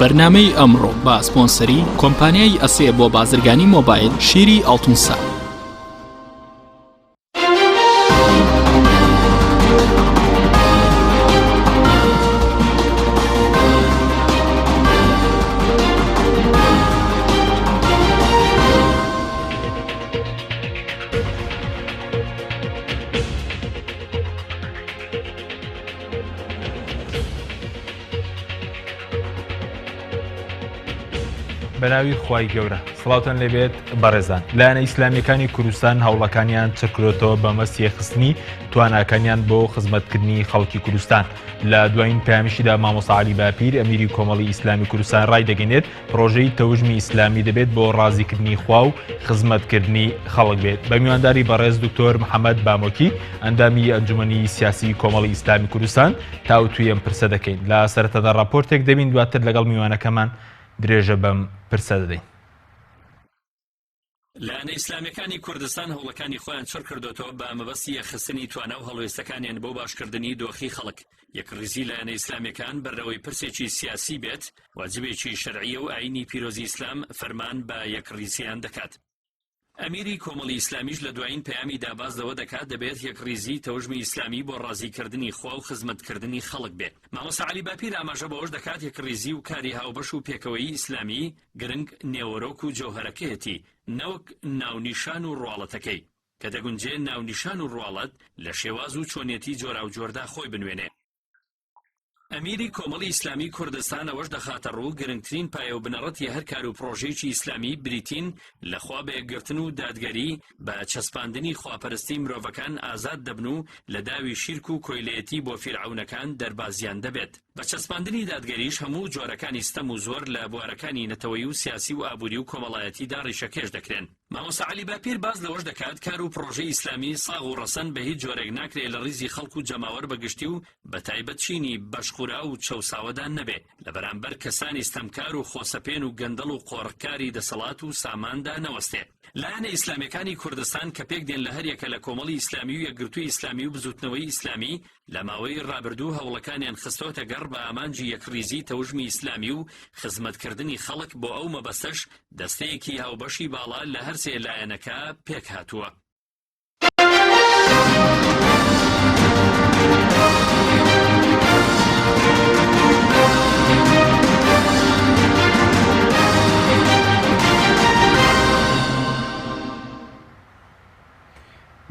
بەرنامەی ئەمڕۆ بە سپۆنسەری کۆمپانیای ئەسێ بۆ بازرگانی مۆبایل شیری ئاڵتونسا. بەناوی خوای گەورە سڵاوتان لێبێت بەڕێزان لایەنە ئیسلامیەکانی کوردستان هەوڵەکانیان چڕکرۆتەوە بە مەبەستی یەکخستنی تواناکانیان بۆ خزمەتکردنی خەڵکی کوردستان لە دوایین پەیامیشیدا مامۆستا عەلی باپیر ئەمیری کۆمەڵی ئیسلامی کوردستان ڕایدەگەنێت پڕۆژەی تەوژمی ئیسلامی دەبێت بۆ ڕازیکردنی خوا و خزمەتکردنی خەڵک بێت. بە میوانداری بەڕێز دکتۆر محەمەد بامۆکی، ئەندامی ئەنجومەنی سیاسی کۆمەڵی ئیسلامی کوردستان، تاوتوێی ئەم پرسە دەکەین. لە سەرەتادا ڕاپۆرتێک دەبین، دواتر لەگەڵ میوانەکەمان درێژە بەم پرسە دەدەین. لایەنە ئیسلامیەکانی کوردستان هەوڵەکانی خۆیان چڕ کردۆتەوە بە مەبەستی یەکخستنی توانا و هەڵوێستەکانیان بۆ باشکردنی دۆخی خەڵک. یەکڕیزی لایەنە ئیسلامیەکان بەرلەوەی پرسێکی سیاسی بێت، واجبێکی شەرعیە و ئایینی پیرۆزی ئیسلام فەرمان بە یەکڕیزیان دەکات. ئەمیری کۆمەڵی ئیسلامیش لە دوایین پەیامیدا باس لەوە دەکات دەبێت یەکڕیزی تەوژمی ئیسلامی بۆ ڕازیکردنی خوا و خزمەتکردنی خەڵک بێ. مامۆستا عەلی باپیر ئاماژە بەوەش دەکات یەکڕیزی و کاری هاوبەش و پێکەوەیی ئیسلامی گرنگ نێوەرۆک و جەوهەرەکەیەتی نەوەک ناونیشان و ڕواڵەتەکەی، کە دەگونجێ ناونیشان و ڕواڵەت لە شێواز و چۆنیەتی جۆراوجۆردا خۆی بنوێنێ. ئەمیری کۆمەڵی ئیسلامی کوردستان ئەوەش دەخاتەڕوو، گرنگترین پایە و بنەڕەتی هەر کار و پڕۆژەیەکی ئیسلامی بریتین لە خوا بە یەکگرتن و دادگەری، بە چەسپاندنی خواپەرستی مرۆڤەکان ئازاد دەبن و لە داوی شیرک و کۆیلەیەتی بۆ فیرعەونەکان دەربازیان دەبێت. بە چەسپاندنی دادگەریش هەموو جۆرەکانی ستەم و زۆر لە بوارەکانی نەتەوەیی و سیاسی و ئابووری و کۆمەڵایەتیدا ڕیشەکێش دەکرێن. مامۆستا عەلی باپیر باس لەوەش دەکات، کار و پڕۆژەی ئیسلامی ساغ و ڕەسەن بە هیچ جۆرێک ناکرێ لە ڕیزی خەڵک و جەماوەر بە گشتی و بە تایبەت چینی بەشخوراو و چەوساوەدا نەبێ لە بەرامبەر کەسانی ستەمکار و خۆسەپێن و گەندەڵ و قۆرخکاری دەسەڵات و ساماندا نەوەستێ. لایەنە ئیسلامیەکانی کوردستان کە پێکدێن لە هەریەکە لە کۆمەڵی ئیسلامی و یەکگرتووی ئیسلامی و بزووتنەوەی ئیسلامی لە ماوەی ڕابردوو هەوڵەکانیان خستۆتە گەڕ بە ئامانجی یەکڕیزی تەوژمی ئیسلامی و خزمەتکردنی خەڵک بۆ ئەو مەبەستەش دەستەیەکی هاوبەشی باڵا لە هەرسێ لایەنەکە پێکهاتووە.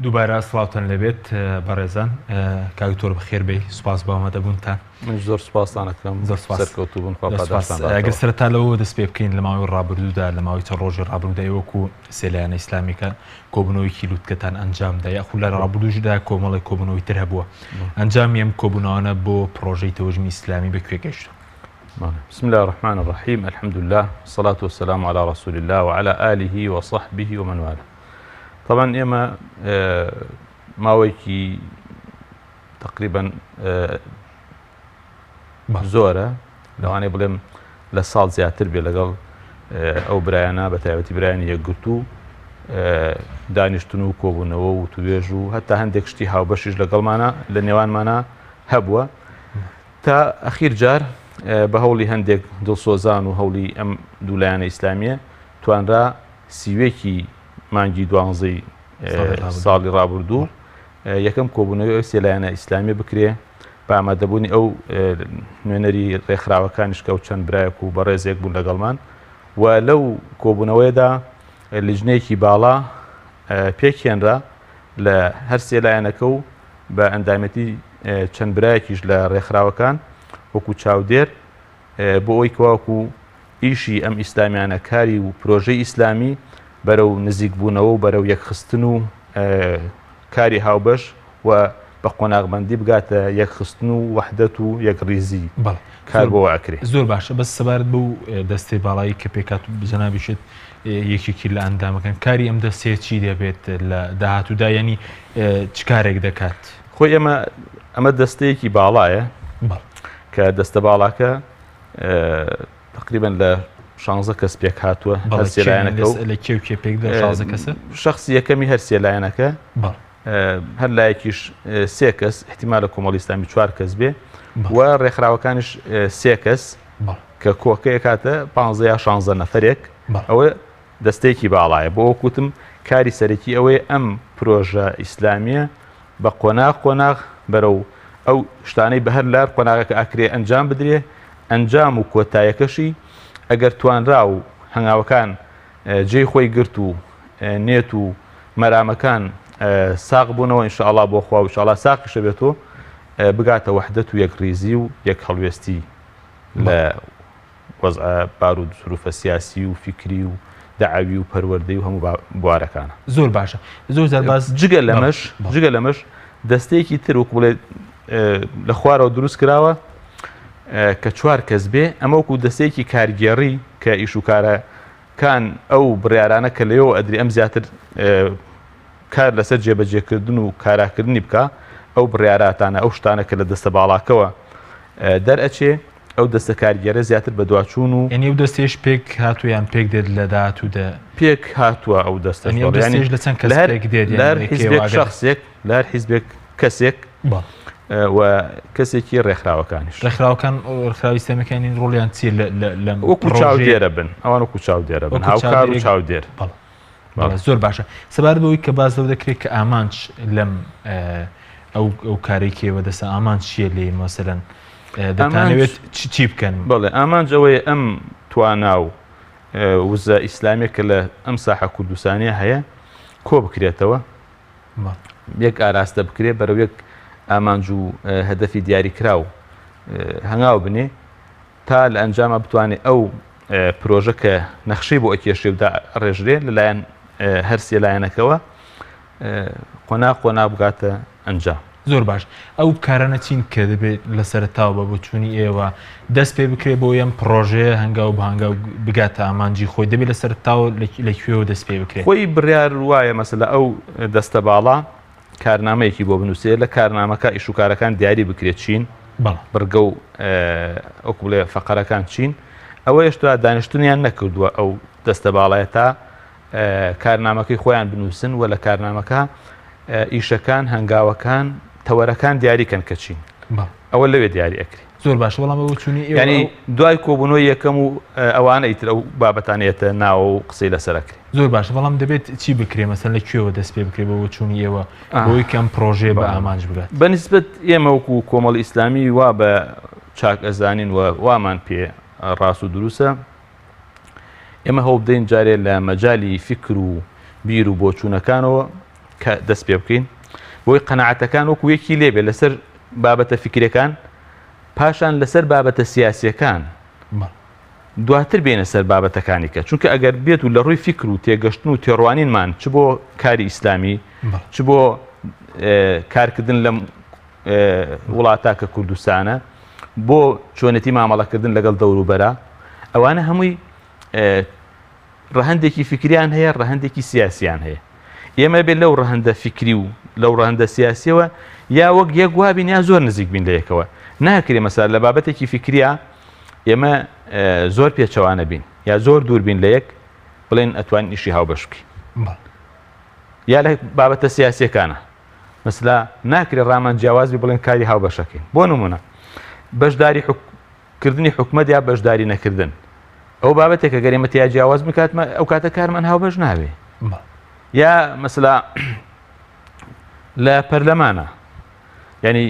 دووبارە سڵاوتان لێبێت بەڕێزان کاک دکتۆر بەخێر بێی سوپاس بۆ ئامادەبوونتان. منیش زۆر سوپاستان ئەکەم زۆر سوپاس. سەرکەوتوو بن خوا زۆر سوپاس. پاداشتان باتەوە. ئەگەر سەرەتا لەوەوە دەست پێ بکەین لە ماوەی ڕابردوودا لە ماوەی چەند ڕۆژی ڕابردوودا ئێوە وەکو سێ لایەنە ئیسلامیەکە کۆبوونەوەیەکی لوتکەتان ئەنجام دا یاخود لە ڕابردووشدا کۆمەڵێک کۆبوونەوەی تر هەبووە ئەنجامی ئەم کۆبوونەوانە بۆ پڕۆژەی تەوژمی ئیسلامی بە کوێ گەیشتوون؟ بسم الله الرحمن الرحیم الحمد لله الصلاة والسلام على رسول الله وعلى آله وصحبه ومن والاه طبعا ئێمە ماوەیەکی تقریبا زۆرە لەوانەیە بڵێم لە ساڵ زیاتر بێ لەگەڵ ئەو برایانە بە تایبەتی برایانی یەکگرتوو دانیشتن و کۆبوونەوە و توێژ و هەتا هەندێک شتی هاوبەشیش لەگەڵمانە لە نێوانمانە هەبووە تا ئەخیر جار بە هەوڵی هەندێک دڵسۆزان و هەوڵی ئەم دوولایەنە ئیسلامیە توانرا سیوێکی مانگی دوانزەی ساڵی ڕابردوو یەکەم کۆبوونەوەی ئەو سێ لایەنە ئیسلامیە بکرێ بە ئامادەبوونی ئەو نوێنەری ڕێکخراوەکانیش کە ئەو چەند برایەک و بەڕێزێک بوون لەگەڵمان و لەو کۆبوونەوەیەدا لیژنەیەکی باڵا پێکهێنرا لە هەر سێ لایەنەکە و بە ئەندامێتی چەند برایەکیش لە ڕێکخراوەکان وەکو چاودێر بۆ ئەوەی کەواکو ئیشی ئەم ئیسلامیانە کاری و پرۆژەی ئیسلامی بەرەو نزیکبوونەوە و بەرەو یەکخستن و کاری هاوبەش و بە قۆناغبەندی بگاتە یەکخستن و وەحدەت و یەکڕیزی کار بۆ ئەکرێ. زۆر باشە بەس سەبارەت بەو دەستەی باڵایی کە پێکهات جەنابیشت یەکێکی لە ئەندامەکان کاری ئەم دەستەیە چی دەبێت لە داهاتوودا یعنی چ کارێک دەکات؟ خۆی ئێمە ئەمە دەستەیەکی باڵایە کە دەستە باڵاکە تقریبا لە 16 کەس پێک هاتووە هەرسێ لایەنەکە لە کێ و کێ پێک دێ 16 کەسە شخصی یەکەمی هەرسێ لایەنەکە هەر لایەکیش سێ کەس احتیمالە کۆمەڵی ئیسلامی چوار کەس بێ و ڕێکخراوەکانیش سێ کەس. کە کۆکە ئەکاتە پانزە یا شانزە نەفەرێک ئەوە دەستەیەکی باڵایە بۆ وەک وتم کاری سەرەکی ئەوەیە ئەم پرۆژە ئیسلامیە بە قۆناغ قۆناغ بەرەو ئەو شتانەی بە هەر لار قۆناغەکە ئەکرێ ئەنجام بدرێ ئەنجام و کۆتایەکەشی ئەگەر توانرا و هەنگاوەکان جێی خۆی گرت و نێت و مەرامەکان ساغ بوونەوە ئینشاءڵا بۆ خوا و ئینشاءڵا ساقیشە بێتەوە بگاتە وەحدەت و یەکڕیزی و یەک هەڵوێستی لە وەزعە بار و زروفە سیاسی و فیکری و دەعەوی و پەروەردەی و هەموو بوارەکانە. زۆر باشە زۆر جار باس جگە لەمەش جگە لەمەش دەستەیەکی تر وەکو بڵێ لە خوارەوە دروست کراوە کە چوار کەس بێ ئەمە وەکو دەستەیەکی کارگێڕی کە ئیش و کارەکان ئەو بڕیارانە کە لەوێوە ئەدری ئەم زیاتر کار لەسەر جێبەجێکردن و کاراکردنی بکا ئەو بڕیاراتانە ئەو شتانە کە لە دەستە باڵاکەوە دەرئەچێ ئەو دەستە کارگێرە زیاتر بەدواچوون و یعنی ئەو دەستەیەش پێک هاتووە یان پێک دێت لە داهاتوودا؟ پێک هاتووە ئەو دەستەش یعنی ئەو بەڵێ. یعنی دەستەیەش لە چەند کەس لە هەر پێک دێت لە یعنی هەر کێ حیزبێک واگەر شەخسێک لە هەر حیزبێک کەسێک بەڵێ. و کەسێکی ڕێکخراوەکانیش. ڕێکخراوەکان ڕێکخراوی ئیسلامیەکانی ڕۆڵیان چییە لە لە لەم وەکو پڕۆژەیە؟ چاودێرە بن ئەوان وەکو چاودێرە بن وەکو هاوکار و چاودێرێک چاودێر. بەڵێ. بەڵێ زۆر باشە سەبارەت بەوەی کە باس لەوە دەکرێت کە ئامانج لەم ئەو ئەو کارەی کێ بەدەستە ئامانج چییە لێی مەسەلەن دەتانەوێت چی بکەن؟ بەڵێ ئامانج ئەوەیە ئەم توانا و وزە ئیسلامیە کە لە ئەم ساحە کوردستانیە هەیە کۆ بکرێتەوە یەک ئاراستە بکرێ بەرەو یەک ئامانج و هەدەفی دیاریکراو هەنگاو بنێ تا لە ئەنجاما بتوانێ ئەو پرۆژە کە نەخشەی بۆ ئەکێشرێ و داڕێژرێ لەلایەن هەرسێ لایەنەکەوە قۆناغ قۆناغ بگاتە ئەنجام. زۆر باش ئەو کارانە چین کە دەبێت لە سەرەتاوە بە بۆچوونی ئێوە دەست پێ بکرێ بۆ ئەم پڕۆژەیە هەنگاو بە هەنگاو بگاتە ئامانجی خۆی دەبێت لە سەرەتاوە لە کوێوە دەست پێ بکرێت؟ خۆی بڕیار وایە مەسەلە ئەو دەستە باڵا کارنامەیەکی بۆ بنووسێ لە کارنامەکە ئیش و کارەکان دیاری بکرێت چین بڕگە و ئەوکو بڵێ فەقەرەکان چین ئەوە هێشتا دانیشتنیان نەکردووە ئەو دەستە باڵایە تا کارنامەکەی خۆیان بنووسن و لە کارنامەکە ئیشەکان هەنگاوەکان تەوەرەکان دیاریکەن کە چین ئەوە لەوێ دیاری ئەکری زۆر باشە بەڵام بە بۆچوونی ئێوە یانی دوای کۆبوونەوەی یەکەم و ئەوانە ئیتر ئەو بابەتانە یەتە ناوە و قسەی لەسەر ئەکرێ. زۆر باشە بەڵام دەبێت چی بکرێ مەسەلەن لە کوێوە دەست پێ بکرێ بە بۆچوونی ئێوە بۆی کە ئەم پڕۆژەیە بە ئامانج بگات؟ بە نیسبەت ئێمە وەکو کۆمەڵی ئیسلامی وا بە چاک ئەزانین و وامان پێ ڕاست و دروستە ئێمە هەوڵ بدەین جارێ لە مەجالی فیکر و بیر و بۆچوونەکانەوە کە دەست پێ بکەین بۆی قەناعەتەکان وەکو یەکی لێبێ لەسەر بابەتە فیکرەکان پاشان لەسەر بابەتە سیاسیەکان دواتر بێنە سەر بابەتەکانی کە چونکە ئەگەر بێت و لە ڕووی فیکر و تێگەشتن و تێڕوانینمان چ بۆ کاری ئیسلامی چ بۆ کارکردن لەم وڵاتە کە کوردستانە بۆ چۆنێتی مامەڵەکردن لەگەڵ دەوروبەرە ئەوانە هەمووی ڕەهەندێکی فیکریان هەیە، ڕەهەندێکی سیاسیان هەیە. ئێمە بێت لەو ڕەهەندە فیکری و لەو ڕەهەندە سیاسیەوە یا وەک یەک وابین یا زۆر نزیک بین لە یەکەوە. ناکرێ مەسەلا لە بابەتێکی فیکریە ئێمە زۆر پێچەوانە بین یا زۆر دوور بین لە یەک بڵێن ئەتوانین ئیشی هاوبەش بکەین. یا لە بابەتە سیاسیەکانە مەسلا ناکرێ ڕامان جیاواز بی بڵێن کاری هاوبەشەکەین. بۆ نمونە بەشداری کردنی حکومەت یا بەشداری نەکردن ئەو بابەتێکە گەر ئێمە تیا جیاواز بکات ئەو کاتە کارمان هاوبەش ناوێ یا مەسلا لە پەرلەمانە یعنی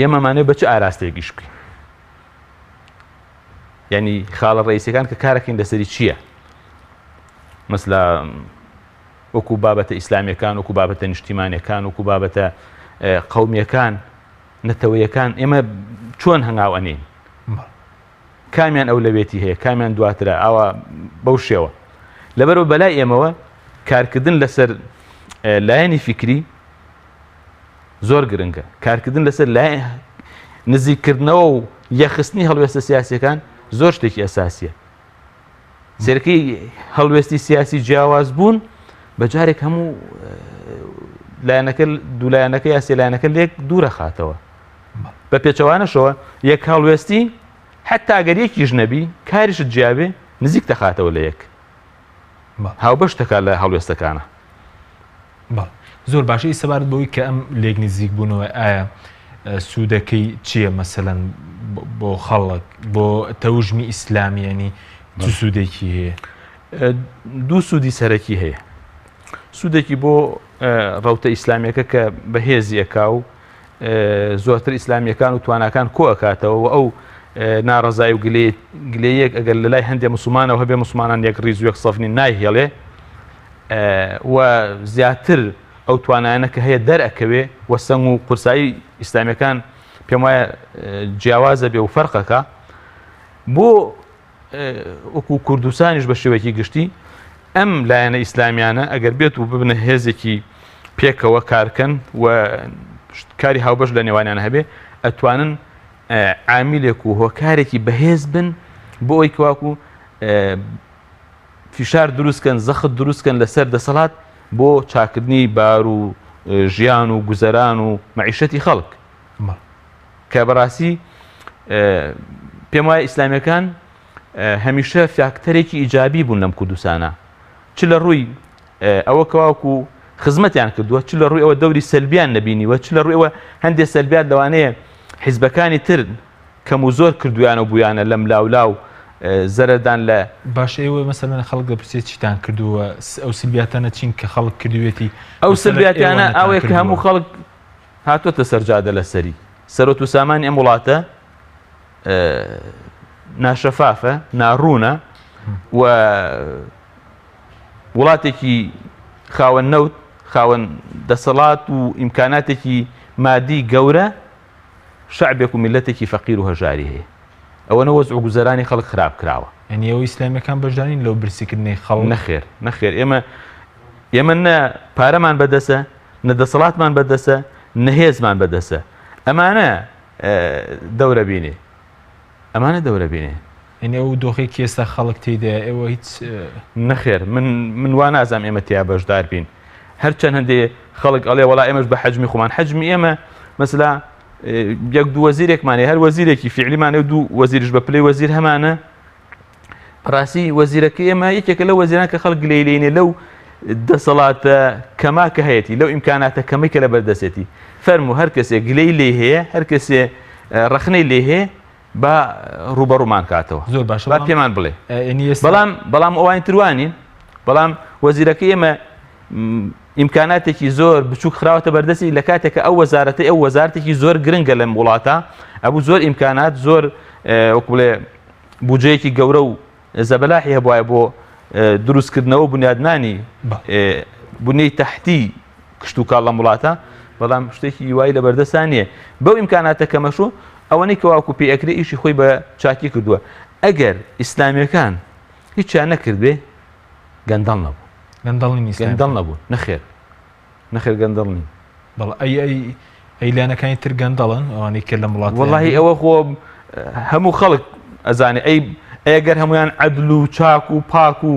ئێمەمانێ بە چ ئاراستەیەکیش بکەین یعنی خاڵە ڕئیسەکان کە کارەکەین لەسەری چییە مەسلا وەکو بابەتە ئیسلامیەکان وەکو بابەتە نیشتیمانەکان وەکو بابەتە قومیەکان نەتەوەیەکان ئێمە چۆن هەنگاو ئەنێین کامیان ئەولەوێتی هەیە کامیان دواترە ئاوا بەو شێوە لەبەرەوە بەلای ئێمەوە کارکردن لەسەر لایەنی فیکری زۆر گرنگە کارکردن لەسەر لای نزیکردنەوە و یەخستنی هەڵوێستە سیاسەکان زۆر شتێکی ئەساسیە سێرەکەی هەڵوێستی سیاسی جیاواز بوون بە جارێک هەموو لایەنەکە دوولایەنەکە یا سێلایەنەکە لێک دوورە خاتەوە بە پێچەوانەشەوە یەک هەڵوێستی حتا گەر یەکیش نەبی کاریشت جیابێ نزیک دەخاتەوە لە یەک هاوبەش دەکات لە هەڵوێستەکانە. بەڵێ زۆر باشە ئی سەبارەت بەوەی کە ئەم لێک نزیک بوونەوە ئایا سوودەکەی چییە مەسەلەن بۆ خەڵک بۆ تەوژمی ئیسلامی ینی چ سوودێکی هەیە؟ دوو سوودی سەرەکی هەیە سوودێکی بۆ ڕەوتە ئیسلامیەکە کە بەهێزی ئەکا و زۆرتر ئیسلامیەکان و تواناکان کۆ ئەکاتەوە و ئەو ناڕەزای و گلەیەک ئەگەر لە لای هەندێک مسلمانەوە هەبێ مسلمانان یەک ڕیز و یەک سەفنی نایهێڵێ و زیاتر ئەو توانایانە کە هەیە دەرئەکەوێ و سەنگ و قورسایی ئیسلامیەکان پێم وایە جیاوازە بێ و فەرقەکە بۆ وەکو کوردستانیش بە شێوەیەکی گشتی ئەم لایەنە ئیسلامیانە ئەگەر بێت و ببنە هێزێکی پێکەوە کارکەن و کاری هاوبەش لە نێوانیان هەبێ ئەتوانن عامیلێک و هۆکارێکی بەهێز بن بۆ ئەوی کەواکو فشار دروستکەن زەخت دروستکەن لەسەر دەسەڵات بۆ چاکردنی بار و ژیان و گوزەران و مەعیشەتی خەڵک کە بەڕاستی پێم وایە ئیسلامیەکان هەمیشە فاکتەرێکی ئیجابی بوون لەم کوردستانە چ لە ڕووی ئەوە کەواکو خزمەتیان کردووە چ لە ڕووی ئەوە دەوری سەلبیان نەبینیوە چ لە ڕووی ئەوە هەندێک سەلبیات لەوانەیە حیزبەکانی تر کەم و زۆر کردویانە و بوویانە لەم لاولا و زەرەردان لە باش ئێوە مەسەلەن خەڵک دەپرسێت چیتان کردووە ئەو سلبیاتانە چین کە خەڵک کردوێتی ئەو سلبیاتانە ئەوەیە کە هەموو خەڵک هاتۆتە سەر جادە لەسەری سەرۆت و سامانی ئەم وڵاتە ناشەفافە ناڕوونە و وڵاتێکی خاوەن نەوت خاوەن دەسەڵات و ئیمکاناتێکی مادی گەورە شعبێک و میلەتێکی فەقیر و هەژاری هەیە ئەوەنە وەزع و گوزەرانی خەڵک خراپ کراوە. یانی ئێوە ئیسلامیەکان بەشدارین لەو برسیکردنەی خەڵک؟ نەخێر نەخێر ئێمە ئێمە نە پارەمان بەدەسە نە دەسەڵاتمان بەدەسە نە هێزمان بەدەسە ئەمانە دەورە بینێ ئەمانە دەورە بینێ. یانی ئەو دۆخەی کە ئێستا خەڵک تێیدایە ئێوە هیچ. نەخێر من من وا نازانم ئێمە تیا بەشدار بین هەرچەند هەندێ خەڵک ئەڵێ وەڵا ئێمەش بە حەجمی خۆمان حەجمی ئێمە مەسلا یەک دوو وەزیرێکمان هەیە هەر وەزیرێکی فعلیمان هەیە و دوو وەزیرش بە پلەی وەزیر هەمانە بەڕاستی وەزیرەکە ئێمە یەکێکە لەو وەزیران کە خەڵک گلەی لێنێ لەو دەسەڵاتە کەما کە هەیەی لەو ئیمکاناتە کەمەی کە لە بەردەسێتی فەرمو هەر کەسێک گلەی لێ هەیە هەر کەسێ ڕەخنەی لێ هەیە با ڕوبەڕومان کاتەوە زۆر باشە با پێمان بڵێ بەڵام بەڵام ئەوانی تروانین بەڵام وەزیرەکە ئێمە ئیمکاناتێکی زۆر بچووک خراوەتە بەردەستی لە کاتێک کە ئەو وەزارەتەی ئەو وەزارەتێکی زۆر گرنگە لەم وڵاتە ئەبوو زۆر ئیمکانات زۆر وەکو بڵێ بودجەیەکی گەورە و زەبەلاحی هەبوایە بۆ دروستکردنەوە و بنیادنانی بنیەی تەحتی کشتوکاڵ لەم وڵاتە بەڵام شتێکی وای لە بەردەستا نییە بەو ئیمکاناتە کەمەش و ئەوەنەی کە واکو پێ ئەکرێ ئیشی خۆی بە چاکی کردووە ئەگەر ئیسلامیەکان هیچیان نەکردبێ گەندەڵ نەبوو. گەندەڵ نین ئیسلامیەکان؟ گەندەڵ نەبوون نەخێر نەخێر گەندەڵ نین. بەڵێ ئەی ئەی ئەی لایەنەکانی تر گەندەڵن ئەوانەی کە لەم وڵاتە وەڵاهی ئەوە خۆ هەموو خەڵک ئەزانێ ئەی ئەگەر هەمویان عەدل و چاک و پاک و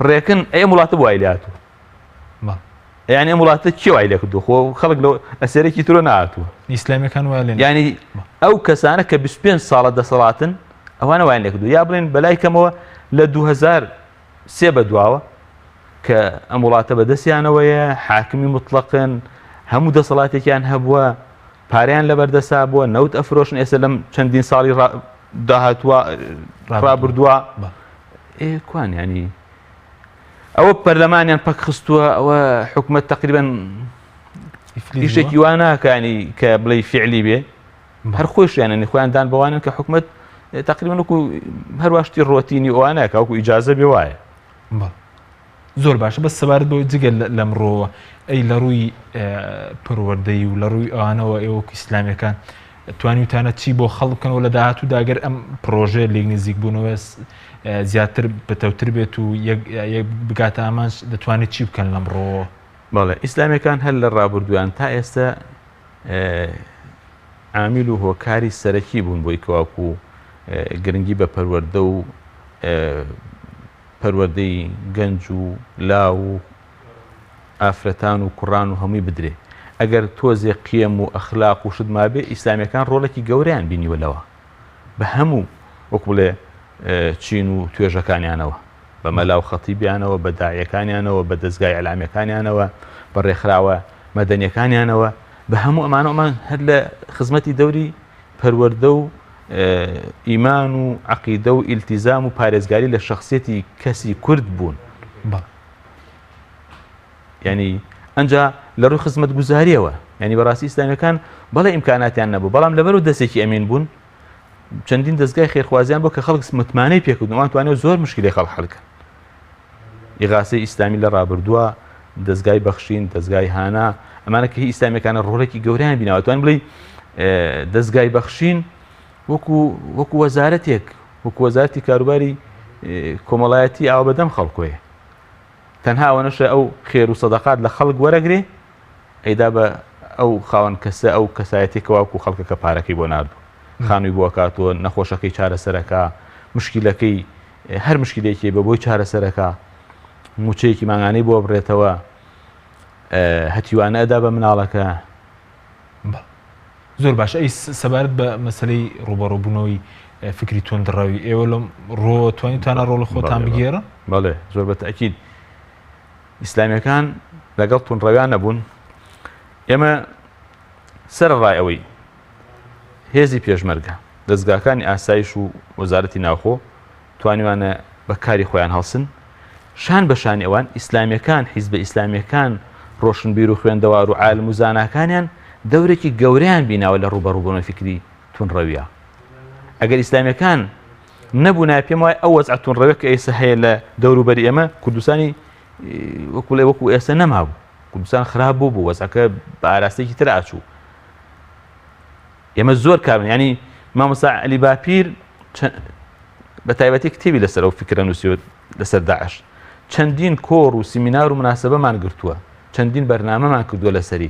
ڕێکن ئەی ئەم وڵاتە بۆ وای لێهاتووە یعنی ئەم وڵاتە کێ وای لێکردووە خۆ خەڵک لەو ئەسێرێکی ترۆ نەهاتووە ئیسلامیەکان وای لێ یعنی ئەو کەسانە کە 25 ساڵە دەسەڵاتن ئەوانە وایان لێکردووە یا بڵێن بەلای کەمەوە لە 2003 بەدواوە کە ئەم وڵاتە بەدەستیانەوەیە حاکمی مطلقن هەموو دەسەڵاتێکیان هەبووە پارەیان لەبەردەسا بووە نەوت ئەفرۆشن ئێستا لەم چەندین ساڵی داهاتووە ڕابردووە ئێ کوان ینی ئەوە پەرلەمانیان پەک خستووە ئەوە حکومت تقریبا ئیشێکی وا ناکانی کە بڵێ فعلی بێ هەر خۆشیانە خۆیان دان بەوانن کە حکومت تقریبا وەکو هەرواشتی ڕۆتینی ئەوانە کە وەکو ئیجازە بێ وایە. زۆر باشە بەس سەبارەت بەوەی جگە لەم ڕۆوە ئەی لە ڕووی پەروەردەی و لە ڕووی ئەوانەوە ئێوە وەکو ئیسلامیەکان توانیوتانە چی بۆ خەڵک بکەنەوە لە داهاتوودا گەر ئەم پرۆژەیە لێک نزیک بوونەوە زیاتر پتەوتر بێت و یەک بگاتە ئامانج دەتوانێت چی بکەن لەم ڕۆوە؟ بەڵێ ئیسلامیەکان هەر لە ڕابردوویان تا ئێستا عامیل و هۆکاری سەرەکی بوون بۆی کەواکو گرنگی بە پەروەردە و پەروەردەی گەنج و لاو و ئافرەتان و کوڕان و هەمووی بدرێ ئەگەر تۆزێ قیەم و ئەخلاق و شت مابێ ئیسلامیەکان ڕۆڵێکی گەورەیان بینیوە لەوە بە هەموو وەک بڵێ چین و توێژەکانیانەوە بە مەلا و خەتیبیانەوە بە داعیەکانیانەوە بە دەزگای ئیعلامیەکانیانەوە بە ڕێکخراوە مەدەنیەکانیانەوە بە هەموو ئەمانە ئەمان هەر لە خزمەتی دەوری پەروەردە و ئیمان و عەقیدە و ئیلتیزام و پارێزگاری لە شخصیەتی کەسی کورد بوون. ینی ئەجا لە ڕووی خزمەت گوزاریەوە ینی بەڕاستی ئیسلامیەکان بەڵێ ئیمکاناتیان نەبوو بەڵام لەبەر و دەستێکی ئەمین بوون چەندین دەستگای خێرخوازیان بۆ کە خەڵک متمانەی پێکردن وان توانێت زۆر مشکلی خەڵک حلکەن ئیغاسەی ئیسلامی لە ڕابردووە دەستگای بەخشین دەستگای هانا ئەمانە کە هی ئیسلامیەکانە ڕۆڵێکی گەوریان بیناوە توان بڵێ دەستگای بەخشین وەکو وەکو وەزارەتێک وەکو وەزارەتی کاروباری کۆمەڵایەتی ئاوا بەدەم خەڵکۆیە تەنها ئەوەنەشە ئەو خێر و سەدەقات لە خەڵک وەرەگرێ ئەیدا بە ئەو خاوەن کەسە ئەو کەسایەتی کە واکو خەڵکەکە پارەکەی بۆ ناردوو خانووی بۆ کاتۆ نەخۆشەکەی چارەسەرەکە مشکلەکەی هەر مشکلێکی بە بۆی چارەسەرەکە موچەیەکی مانگانەی بۆ بڕێتەوە هەتیوانە ئەدا بە مناڵەکە. زۆر باش ئەی سەبارەت بە مەسلەی ڕوبەڕوبوونەوەی فکری توندڕەوی ئێوە لەم ڕۆ توانیتانە ڕۆڵی خۆتان بگێڕن؟ بەڵێ زۆر بە تەئکید ئیسلامیەکان لەگەڵ توندڕەویان نەبوون ئێمە سەرەڕای ئەوەی هێزی پێشمەرگە دەزگاکانی ئاسایش و وەزارەتی ناوخۆ توانیوانە بە کاری خۆیان هەڵسن، شان بە شانی ئەوان ئیسلامیەکان، حیزبە ئیسلامیەکان، ڕۆشنبیر و خوێندەوار و عالم و زاناکانیان دەورێکی گەورەیان بیناوە لە ڕووبەڕووبوونەوەی فیکری توندڕەویە. ئەگەر ئیسلامیەکان نەبوونایە پێم وایە ئەو وەزعە توندڕەویە کە ئێستا هەیە لە دەوروبەری ئێمە کوردستانی وەکو بڵێ وەکو ئێستا نەمابوو. کوردستان خراپ بوو بوو وەزعەکە بە ئاراستەیەکی تر ئاچوو. ئێمە زۆر کارمان ینی مامۆستا عەلی باپیر بە تایبەتی کتێبی لەسەر ئەو فکرە نووسیوە لەسەر داعش چەندین کۆڕ و سیمینار و مناسبەمان گرتووە چەندین بەرنامەمان کردووە لەسەری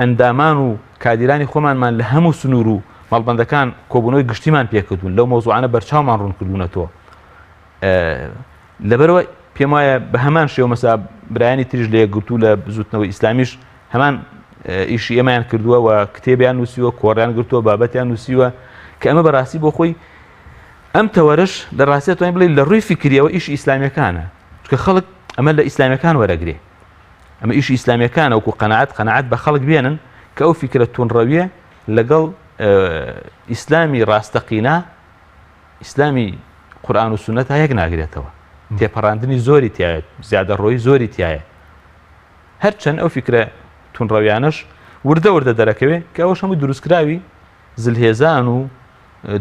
ئەندامان و کادیرانی خۆمانمان لە هەموو سنوور و مەڵبەندەکان کۆبوونەوەی گشتیمان پێکردوون لەو مەوزوعانە بەرچاومان ڕوون کردوونەتەوە لەبەرەوە پێم وایە بە هەمان شێوە مەسا برایانی تریش لە یەکگرتوو لە بزوتنەوەی ئیسلامیش هەمان ئیشی ئێمەیان کردووە و کتێبیان نووسیوە کۆڕیان گرتووە بابەتیان نووسیوە کە ئەمە بەڕاستی بۆ خۆی ئەم تەوەرش لە ڕاستە توانین بڵێ لە ڕووی فکریەوە ئیشی ئیسلامیەکانە چونکە خەڵک ئەمە لە ئیسلامیەکان وەرەگرێ ئەمە ئیشی ئیسلامیەکانە وەکو قەناعەت قەناعەت بە خەڵک بێنن کە ئەو فیکرە توندڕەویە لەگەڵ ئیسلامی ڕاستەقینە ئیسلامی قورئان و سوننەتا یەک ناگرێتەوە تێپەڕاندنی زۆری تایە زیادەڕۆیی زۆری تایە هەرچەند ئەو فیکرە تونڕەویانەش وردە وردە دەرەکەوێ کە ئەوەش هەموو دروستکراوی زلهێزان و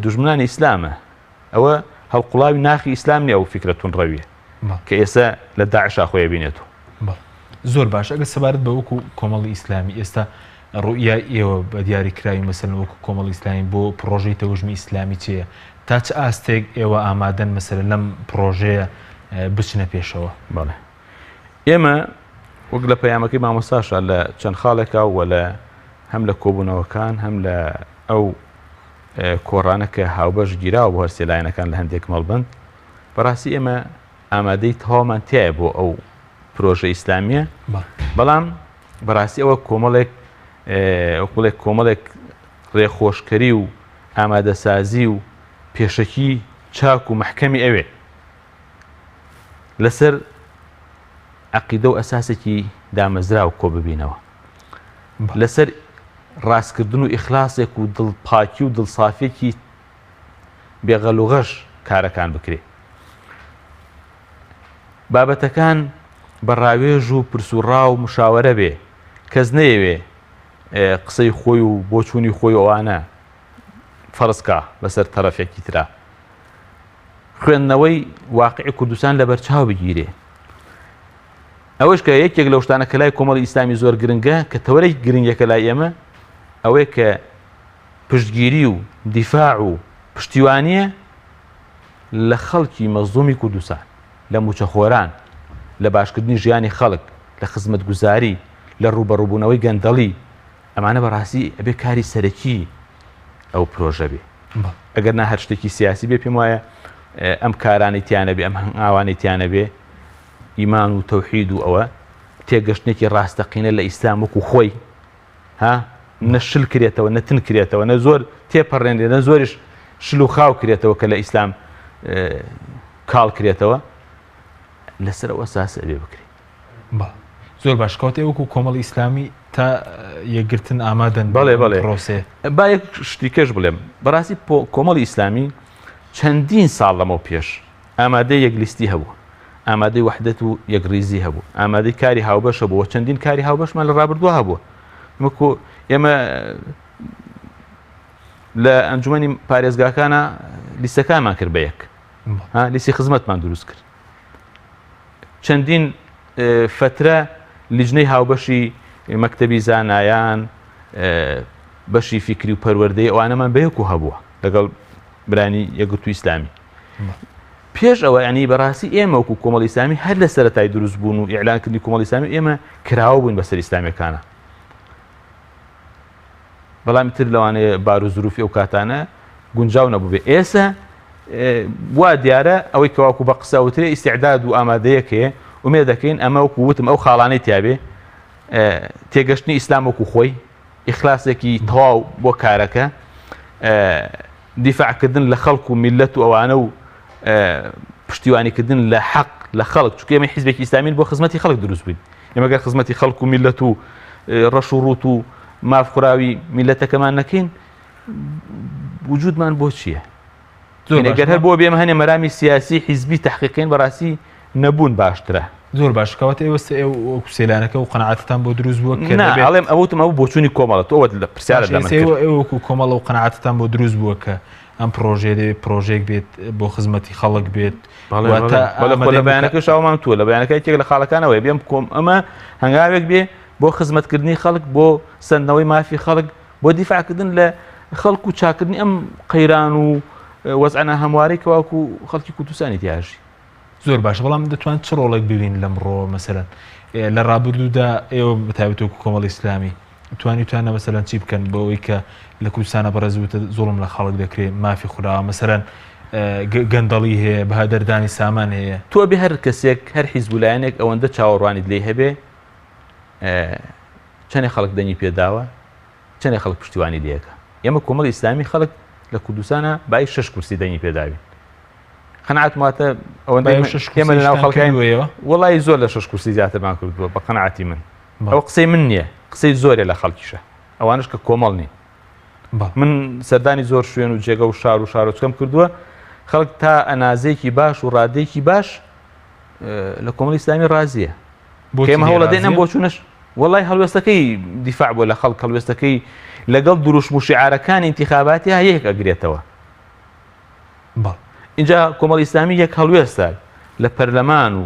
دوژمنانی ئیسلامە ئەوە هەڵقوڵاوی ناخی ئیسلام نیە ئەو فیکرە تونڕەویە کە ئێستا لە داعشا خۆی بینێتەوە. زۆر باش ئەگەر سەبارەت بە وەکو کۆمەڵی ئیسلامی ئێستا ڕوئیای ئێوە بە دیاری کراوی مەسەلەن وەکو کۆمەڵی ئیسلامی بۆ پڕۆژەی تەوژمی ئیسلامی چێە تا چ ئاستێک ئێوە ئامادەن مەسەلەن لەم پڕۆژەیە بچنە پێشەوە؟ بەڵێ ئێمە وەک لە پەیامەکەی مامۆستاشا لە چەند خاڵێکا و لە هەم لە کۆبوونەوەکان هەم لە ئەو کۆڕانە کە هاوبەش گیراوە بۆ هەرسێ لایەنەکان لە هەندێک مەڵبەند بەڕاستی ئێمە ئامادەی تەواومان تایە بۆ ئەو پرۆژە ئیسلامیە بەڵام بەڕاستی ئەوە کۆمەڵێک وەکوڵێک کۆمەڵێک ڕێخۆشکەری و ئامادەسازی و پێشەکی چاک و محکەمی ئەوێ لەسەر عقیدە و ئەساسێکی دامەزراو کۆ ببینەوە لەسەر ڕاستکردن و ئیخلاسێک و دڵپاکی و دڵسافێکی بێ غەل و غەش کارەکان بکرێ. بابەتەکان بە ڕاوێژ و پرس و ڕا و مشاوەرە بێ، کەس نەیەوێ قسەی خۆی و بۆچوونی خۆی و ئەوانە فەرز کا بەسەر تەرەفێکی ترا. خوێندنەوەی واقعی کوردستان لەبەرچاو بگیرێ. ئەوەش کە یەکێک لەو شتانە کە لای کۆمەڵی ئیسلامی زۆر گرنگە کە تەوەرێکی گرنگەکە لای ئێمە ئەوەیە کە پشتگیری و دیفاع و پشتیوانیە لە خەڵکی مەزڵومی کوردستان، لە موچەخۆران، لە باشکردنی ژیانی خەڵک، لە خزمەتگوزاری، لە ڕووبەڕووبوونەوەی گەندەڵی، ئەمانە بەڕاستی ئەبێ کاری سەرەکی ئەو پرۆژە بێ. ئەگەر نا هەر شتێکی سیاسی بێ پێم وایە ئەم کارانەی تیانە بێ، ئەم هەنگاوانەی تیانە بێ، ئیمان و تەوحید و ئەوە تێگەشتنێکی ڕاستەقینە لە ئیسلام وەکو خۆی ها نە شل کرێتەوە نە تن کرێتەوە نە زۆر تێپەڕێنرێ نە زۆریش شل و خاو کرێتەوە کە لە ئیسلام کاڵ کرێتەوە لەسەر ئەو ئەساسە ئەبێ بکرێ. زۆر باش کەواتە ئێوە وەکو کۆمەڵی ئیسلامی تا یەکگرتن ئامادەن بۆ بەڵێ ئەم بەڵێ پرۆسەیە؟ با یەک شتی کەش بڵێم بەڕاستی کۆمەڵی ئیسلامی چەندین ساڵ لەمەو پێش ئامادەی یەک لیستی هەبوو ئامادەی وەحدەت و یەکڕیزی هەبوو ئامادەی کاری هاوبەش هەبوو و چەندین کاری هاوبەشمان لە ڕابردووە هەبووە وەکو ئێمە لە ئەنجومەنی پارێزگاکانە لیستەکانمان کرد بە یەک لیستی خزمەتمان دروست کرد چەندین فترە لیژنەی هاوبەشی مەکتەبی زانایان بەشی فیکری و پەروەردەی ئەوانەمان بەیەک و هەبووە لەگەڵ برانی یەکگرتوو ئیسلامی پێش ئەوە ینی بەڕاستی ئێمە وەکو کۆمەڵی ئیسلامی هەر لە سەرەتای دروست بوون و ئیعلانکردنی کۆمەڵی ئیسلامی ئێمە کراوە بووین بەسەر ئیسلامیەکانە بەڵام تر لەوانەیە بار و زروفی ئەو کاتانە گونجاو نەبوو بێ ئێسە وا دیارە ئەوەی کەواکو بە قسە وترێ ئیسعداد و ئامادەیەکەیە ئومێ دەکەین ئەمە وەکو وتم ئەو خاڵانەی تیاابێ تێگەشتنی ئیسلام وەکو خۆی ئیخلاسێکی تەواو بۆ کارەکە دیفاعکردن لە خەڵک و میلەت و ئەوانە و پشتیوانیکردن لە حەق لە خەڵک چونکە ئێمە حیزبێکی ئیسلامین بۆ خزمەتی خەڵک دروست بووین ئێمە گەر خزمەتی خەڵک و میلەت و ڕەش و ڕوت و ماف خوراوی میلەتەکەمان نەکەین وجودمان بۆ چییە؟ گەر هەر بۆ بێمە هەنێ مەرامی سیاسی حیزبی تحقیقین بەڕاستی نەبوون باشترە. زۆر باش کەواتە ئێوە وەکو سێلانەکە و قەناعەتتان بۆ دروست بووە کە نا ئەڵێم ئەوتم ئەو بۆچوونی کۆمەڵە تۆ ئەوەت لە پرسیارت لە من کرد. ئێوە وەکو کۆمەڵە و قەناعەتتان بۆ دروست بووە کە ئەم پرۆژەیە دەبێت پرۆژەیەک بێت بۆ خزمەتی خەڵک بێت واتە خۆ لە بەیانەکەش ئەومان تۆ لە بەیانەکە یەکێک لە خاڵەکانەوەی بێم کۆم ئەمە هەنگاوێک بێ بۆ خزمەتکردنی خەڵک بۆ سەندنەوەی مافی خەڵک بۆ دیفاعکردن لە خەڵک و چاکردنی ئەم قەیران و وەزعە ناهەموارەی کەواکو خەڵکی کوردستانی تیاژی. زۆر باشە بەڵام دەتوان چ ڕۆڵێک ببین لەم ڕۆوە مەسەلەن لە ڕابردوودا ئێوە بەتایبەت وەکو کۆمەڵی ئیسلامی توانیتانە مەسەلەن چی بکەن بۆ ئەوەی کە لە کوردستانە بەڕێز وتە زوڵم لە خەڵک دەکرێت مافی خوراوە مەسەلەن گەندەڵی هەیە بەهەدەردانی سامان هەیە. تۆ بێ هەر کەسێک هەر حیزب و لایەنێک ئەوەندە چاوەڕوانیت لێی هەبێ چەنێ خەڵک دەنگی پێداوە چەنێ خەڵک پشتیوانی لێکە ئێمە کۆمەڵی ئیسلامی خەڵک لە کوردستانە بای شش کورسی دەنگی پێداوین قەناعەت واتە ئەوەندەی ئێمە لەناو خەڵکین وڵی زۆر لە شش کورسی زیاترمان کردووە بە قەناعەتی من ئەو قسەی من نییە قسەی زۆرێ لە خەڵکیشە ئەوانش کە کۆمەڵ نین من سەردانی زۆر شوێن و جێگە و شار و شارۆچکەم کردووە خەڵک تا ئەنازەیەکی باش و ڕادەیەکی باش لە کۆمەڵی ئیسلامی ڕازیە ئێمە هەوڵە دێن ئەم بۆچوونەش وڵی هەڵوێستەکەی دیفاع بۆ لە خەڵک هەڵوێستەکەی لەگەڵ دروشم و شعارەکانی انتخاباتی یەک ئەگرێتەوە بەڵێ. ئینجا کۆمەڵی ئیسلامی یەک هەڵوێستە لە پەرلەمان و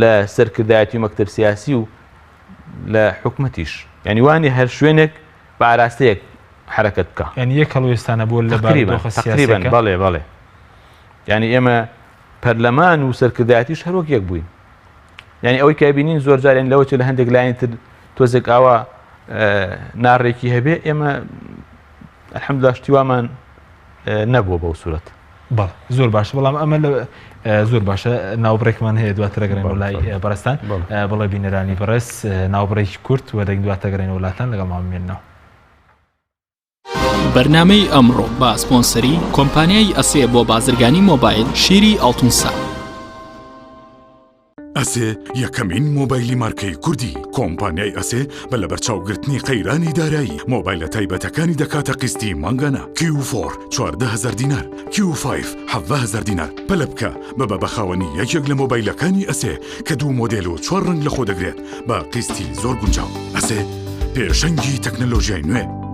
لە سەرکردایەتی و مەکتەب سیاسی و لە حکومەتیش یعنی وانی هەر شوێنێک بە ئاراستەیەک حرەکەت بکە یعنی یەک هەڵوێستانە بووە لە تقریبا بارودۆخە تقریبا سیاسیەکە بەڵێ بەڵێ یعنی ئێمە پەرلەمان و سەرکردایەتیش هەر وەک یەک بووین یعنی ئەوەی کە بینین زۆر جارێن لەوە چێ لە هەندێک لایەن تر تۆزێک ئاوا ناڕێکی هەبێ ئێمە الحمدلله شتی وامان نەبووە بەو سورەت. بەڵێ زۆر باشە بەڵام ئەمە لە زۆر باشە ناوبڕێکمان هەیە دواتر دەگەڕێنەوە لای بەڕێزتان بەڵێ بینەرانی بەڕێز ناوبڕێکی کورت وە دەنگ دواتر دەگەڕێنەوە لاتان لەگەڵمان بمێننەوە. بەرنامەی ئەمڕۆ بە سپۆنسەری کۆمپانیای ئەسێ بۆ بازرگانی مۆبایل شیری ئاڵتونسا. ئەسێ یەکەمین مۆبایلی مارکەی کوردی کۆمپانیای ئەسێ بە لەبەرچاوگرتنی قەیرانی دارایی مۆبایلە تایبەتەکانی دەکاتە قیستی مانگانە کیو فۆر 14000 دینار کیو فایڤ 17000 دینار پەلە بکە ببە بە خاوەنی یەکێک لە مۆبایلەکانی ئەسێ کە دوو مۆدێل و چوار ڕەنگ لەخۆ دەگرێت بە قیستی زۆر گونجاو ئەسێ پێشەنگی تەکنەلۆژیای نوێ.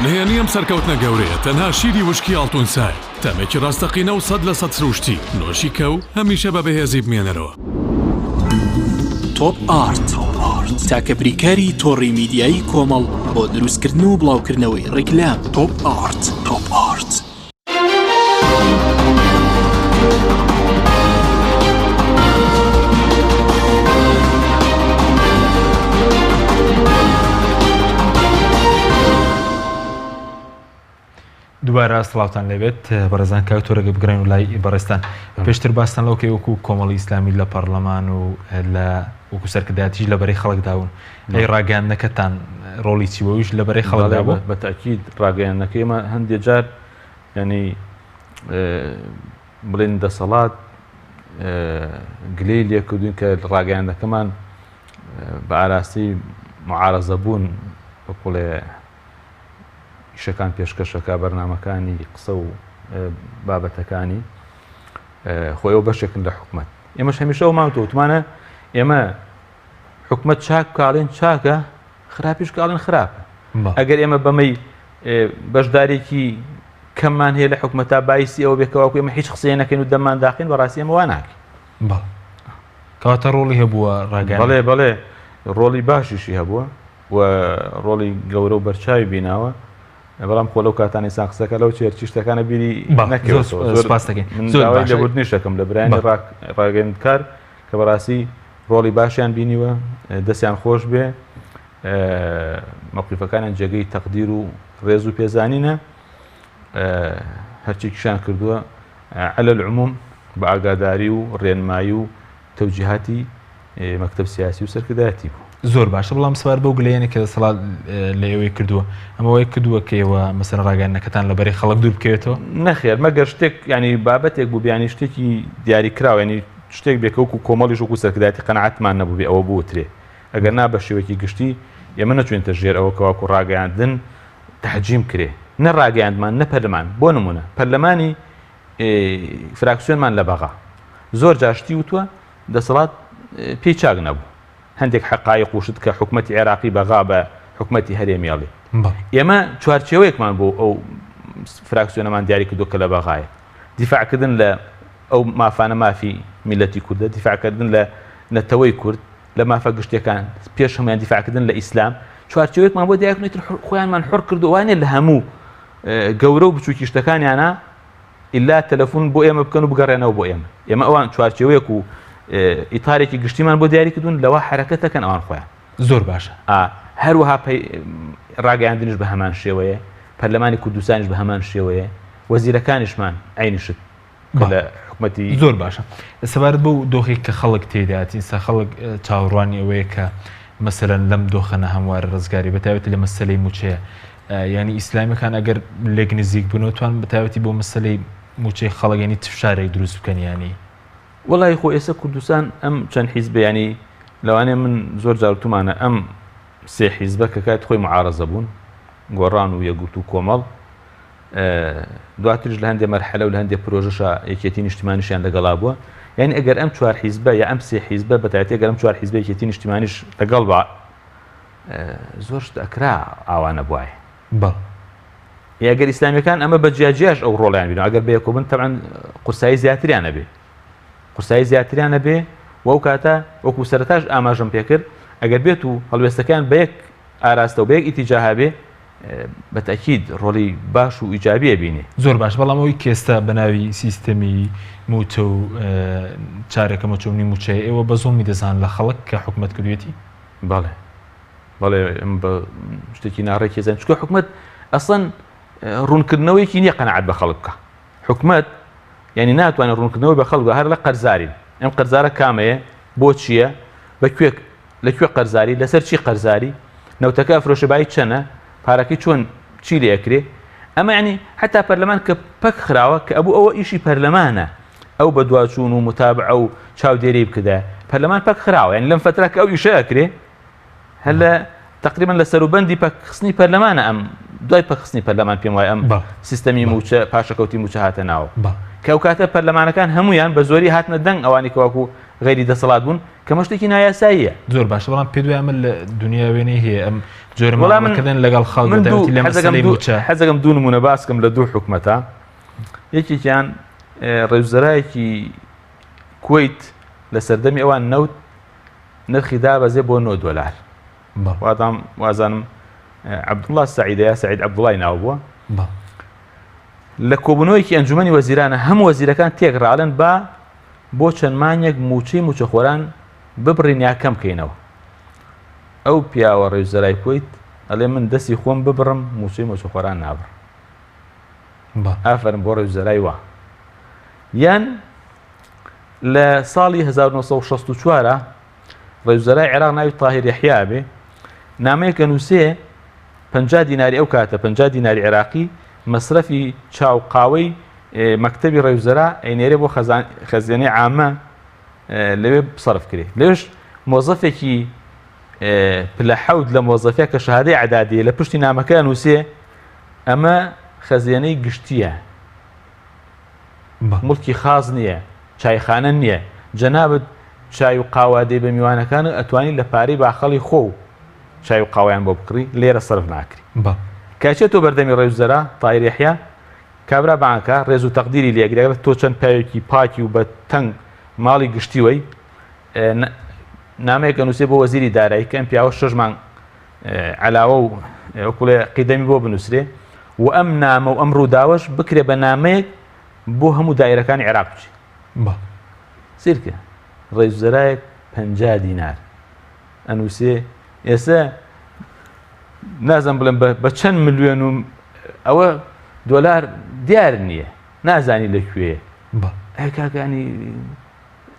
نهێنی ئەم سەرکەوتنە گەورەیە تەنها شیری وشکی ئاڵتونسایە، تامێکی ڕاستەقینە و 100% سروشتی، نۆشی کە و هەمیشە بە بەهێزی بمێنەرەوە. تۆپ ئارت. تاکە بریکاری تۆڕی میدیایی کۆمەڵ بۆ دروستکردن و بڵاوکردنەوەی ڕیکلام تۆپ ئارت تۆپ ئارت. دووبارە سڵاوتان لێبێت بەڕێزان کاک تۆرەگە بگرن و لای بەڕێزتان پێشتر باستان لەو کەی وەکو کۆمەڵی ئیسلامی لە پەرلەمان و لە وەکو سەرکردایەتیش لە بەرەی خەڵکدا بوون ئەی ڕاگەیاندنەکەتان ڕۆڵی چی بوو ئەویش لە بەرەی خەڵکدا بوو بە تاکید ڕاگەیاندنەکەی ئێمە هەندێک جار ینی بڵێن دەسەڵات گلەی لێکردوین کە ڕاگەیاندەکەمان بە ئاراستەی معارەزە بوون وەکوڵێ ئیشەکان پێشکەشەکە بەرنمەکانی قسە و بابەتەکانی خۆی ئەو بەشێکن لە حکومت ئێمەش هەمیشە ئەو ماوتە وتمانە ئێمە حکومت چاک کاڵێن چاکە خراپیش کاڵێن خراپە ئەگەر ئێمە بەمەی بەشدارێکی کەممان هەیە لە حکومەتا بایسی ئەوە بێکەوەکو ئێمە هیچ قسەیە نەکەین و دەممان داخین بەڕاستی ئێمە وا ناکەین کەواتە ڕۆڵی هەبووە ڕاگەیاندن؟ بەڵێ بەڵێ ڕۆڵی باشیشی هەبووە و ڕۆڵی گەورە و بەرچاوی بیناوە بەڵام خۆ لەو کاتانەی سان قسەکە لەو چێرچی شتەکانە بیری نەکەوێتەوە. زۆر سپاس دەکەین. من زۆر داوای باشە. لێبوردنیش دەکەم لە برایانی بەڵێ. ڕاگەیاندکار کە بەڕاستی ڕۆڵی باشیان بینیوە دەستیان خۆش بێ مەوقیفەکانیان جێگەی تەقدیر و ڕێز و پێزانینە هەرچێکیشان کردووە علی العموم بە ئاگاداری و ڕێنمایی و تەوجیهاتی مەکتەب سیاسی و سەرکردایەتی بوو. زۆر باشە بەڵام سەبارەت بەو گلەیەنە کە دەسەڵات لە ئێوەی کردووە ئەمە وای کردووە کە ئێوە مەسەلەن ڕاگەیاندنەکەتان لە بەرەی خەڵک دوور بکەوێتەوە؟ نەخێر مەگەر شتێک یانی بابەتێک بوو بیانی شتێکی دیاریکراو یانی شتێک بێ کە وەکو کۆمەڵیش وەکو سەرکردایەتی قەناعەتمان نەبوو بێ ئەوە بوترێ ئەگەر نا بە شێوەیەکی گشتی ئێمە نەچووینەتە ژێر ئەوە کە وەکو ڕاگەیاندن تەحجیم کرێ نە ڕاگەیاندمان نە پەرلەمان بۆ نمونە پەرلەمانی فراکسیۆنمان لە بەغا زۆر جار شتی وتووە دەسەڵات پێی چاک نەبوو هەندێک حقایق و شت کە حکومەتی عێراقی بەغا بە حکومەتی هەرێمی ئەڵێ ئێمە چوارچێوەیەکمان بۆ ئەو فراکسیۆنەمان دیاری کردو کە لە بەغایە دیفاعکردن لە ئەو مافانە مافی میلەتی کوردە دیفاعکردن لە نەتەوەی کورد لە مافە گشتیەکان پێش هەموویان دیفاعکردن لە ئیسلام چوارچێوەیەکمان بۆ دیاری کردن خۆیانمان حڕ کردو وانە لە هەموو گەورە و بچووکی شتەکانیانە ئیلا تەلەفون بۆ ئێمە بکەن و بگەڕێنەوە بۆ ئێمە ئێمە ئەوان چوارچێوەیەک و ئیتارێکی گشتیمان بۆ دیاری کردوون لەوە حرەکەتەکەن ئەوان خۆیان زۆر باشە هەروەها ڕاگەیاندنش بە هەمان شێوەیە پەرلەمانی کوردستانیش بە هەمان شێوەیە وەزیرەکانیشمان عینیشت لە حکومەتی زۆر باشە سەبارەت بەو دۆخێک کە خەڵک تێدایەتی ئیستا خەڵک چاوەڕوانی ئەوەیە کە مەسەلەن لەم دۆخە ناهەموارە ڕزگاری بە تایبەتی لە مەسەلەی مووچەیە یعنی ئیسلامیەکان ئەگەر لێک نزیک بن و توان بە تایبەتی بۆ مەسەلەی مووچەی خەڵک یعنی چ فشارێک دروست بکەن یعنی وەڵی خۆ ئێستا کوردستان ئەم چەند حیزبە ینی لەوانەیە من زۆر جارتومانە ئەم سێ حیزبە کە کات خۆی معارەزە بوون گۆڕان و یەکگرتوو کۆمەڵ دواتریش لە هەندێ مەرحەلە و لە هەندێ پرۆژەشا یەکێتی نیشتیمانیشیان لەگەڵا بووە یعنی ئەگەر ئەم چوار حیزبە یا ئەم سێ حیزبە بەتایبەتی ئەگەر ئەم چوار حیزبە یەکێتی نیشتیمانیش لەگەڵ بە زۆر شت ئەکرا ئاوا نەبوایە بەڵێ ئەگەر ئیسلامیەکان ئەمە بە جیاجیاش ئەو ڕۆڵیان بینەوە ئەگەر بەیەکۆ بن تەبعەن قورسایی زیاتریان ئەبێ قورسایی زیاتریان ئەبێ و ئەو کاتە وەکو سەرەتاش ئاماژەم پێکرد ئەگەر بێت و هەڵوێستەکان بە یەک ئاراستە و بە یەک ئیتیجاها بێ بە تەئکید ڕۆڵی باش و ئیجابی ئەبینێ. زۆر باش بەڵام ئەوەی کە ئێستا بە ناوی سیستەمی مووچە و چارەکە مووچە و نیو مووچەیە ئێوە بە زوڵمی دەزانن لە خەڵک کە حکومەت کردوێتی؟ بەڵێ بەڵێ ئێمە بە شتێکی ناڕێکی ئەزانین چونکە حکومەت ئەسڵەن ڕوونکردنەوەیەکی نییە قەناعەت بە خەڵک بکا حکومەت یعنی ناتوانێت ڕوونکردنەوەی بە خەڵک هەر لە قەرزارین ئەم قەرزارە کامەیە بۆ چییە بە کوێ لە کوێ قەرزاری لەسەر چی قەرزاری نەوتەکە ئەفرۆشێ بایی چەنە پارەکەی چۆن چی لێ ئەکرێ ئەمە یعنی حتا پەرلەمان کە پەک خراوە کە ئەبوو ئەوە ئیشی پەرلەمانە ئەو بەدواچوون و متابعە و چاودێری بکردایە پەرلەمان پەک خراوە یعنی لەم فترە کە ئەو ئیشە ئەکرێ هەر لە تقریبا لە سەروبەندی پەکخستنی پەرلەمانە ئەم دوای پەکخستنی پەرلەمان پێم وایە ئەم سیستەمی موچە پاشەکەوتی موچە هاتە ناوە کە ئەو کاتە پەرلەمانەکان هەمویان بە زۆری هاتنە دەنگ ئەوانی کەواکو غەیری دەسەڵات بوون کە مە شتێکی نایاساییە. زۆر باشە بەڵام پێت وایە ئەمە لە دنیا وێنەی هەیە ئەم جۆرە مامەڵەکردن لەگەڵ خەڵک بە تایبەتی لە مەسەلەی مووچە؟ حەزەکەم دوو نموونە باس کەم لە دوو حکومەتە یەکێکیان ڕێوزەرایەکی کوەیت لە سەردەمی ئەوان نەوت نرخی دابەزێ بۆ 9 دۆلار. وادام وازانم عەبدوڵڵا سەعیدە یا سەعید عەبدوڵای ناو بووە. لە کۆبوونەوەیەکی ئەنجومەنی وەزیرانە هەموو وەزیرەکان تێکڕا ئەڵێن با بۆ چەند مانگێک مووچەی مووچەخۆران ببڕین یا کەم کەینەوە. ئەو پیاوە ڕێوزەرای کوەیت ئەڵێ من دەستی خۆم ببڕم مووچەی مووچەخۆران نابڕم. ئافەرم بۆ ڕێوزەرای وا. یان لە ساڵی 1964 ڕێوزەرای عێراق ناوی تاهیر یەحیا بێ نامەیەک ئەنووسێ 50 دیناری ئەو کاتە 50 دیناری عێراقی مەسرەفی چاو قاوەی مەکتەبی ڕێوزەرا ئەینێرێ بۆ خەزێنەی عامە لەوێ سەرف کرێ لەوێش مۆزەفێکی پلە حەوت لە مۆزەفە کە شەهادەی عدادیە لە پشتی نامەکە نووسێ ئەمە خەزێنەی گشتیە مڵکی خاص نییە چایخانە نییە جەنابت چای و قاوە دەی بە میوانەکان و ئەتوانی لە پارەی باخەڵی خۆ و چای و قاوەیان بۆ بکڕی لێرە سەرف ناکری کاچێت تۆ بەردەمی ڕێوزەرا تاهیر یەحیا کابرا بانکە ڕێز و تەقدیری لێگرێ ئەگەر تۆ چەند پیاوێکی پاکی و بە تەنگ ماڵی گشتی وەی نامەیەک ئەنووسێ بۆ وەزیری دارایی کە ئەم پیاوە شەش مانگ علاوە و وەکوڵێ قیدەمی بۆ بنووسرێ و ئەم نامە و ئەم ڕووداوەش بکرێ بە نامەیەک بۆ هەموو دایرەکانی عێراق بچێ سیرکە ڕێزەرایەک پ دینار ئەنووسێ ئێستا نازم بڵێم بە چەند ملیۆن و ئەوە دۆلار دیار نییە نازانی لە کوێ کاکانی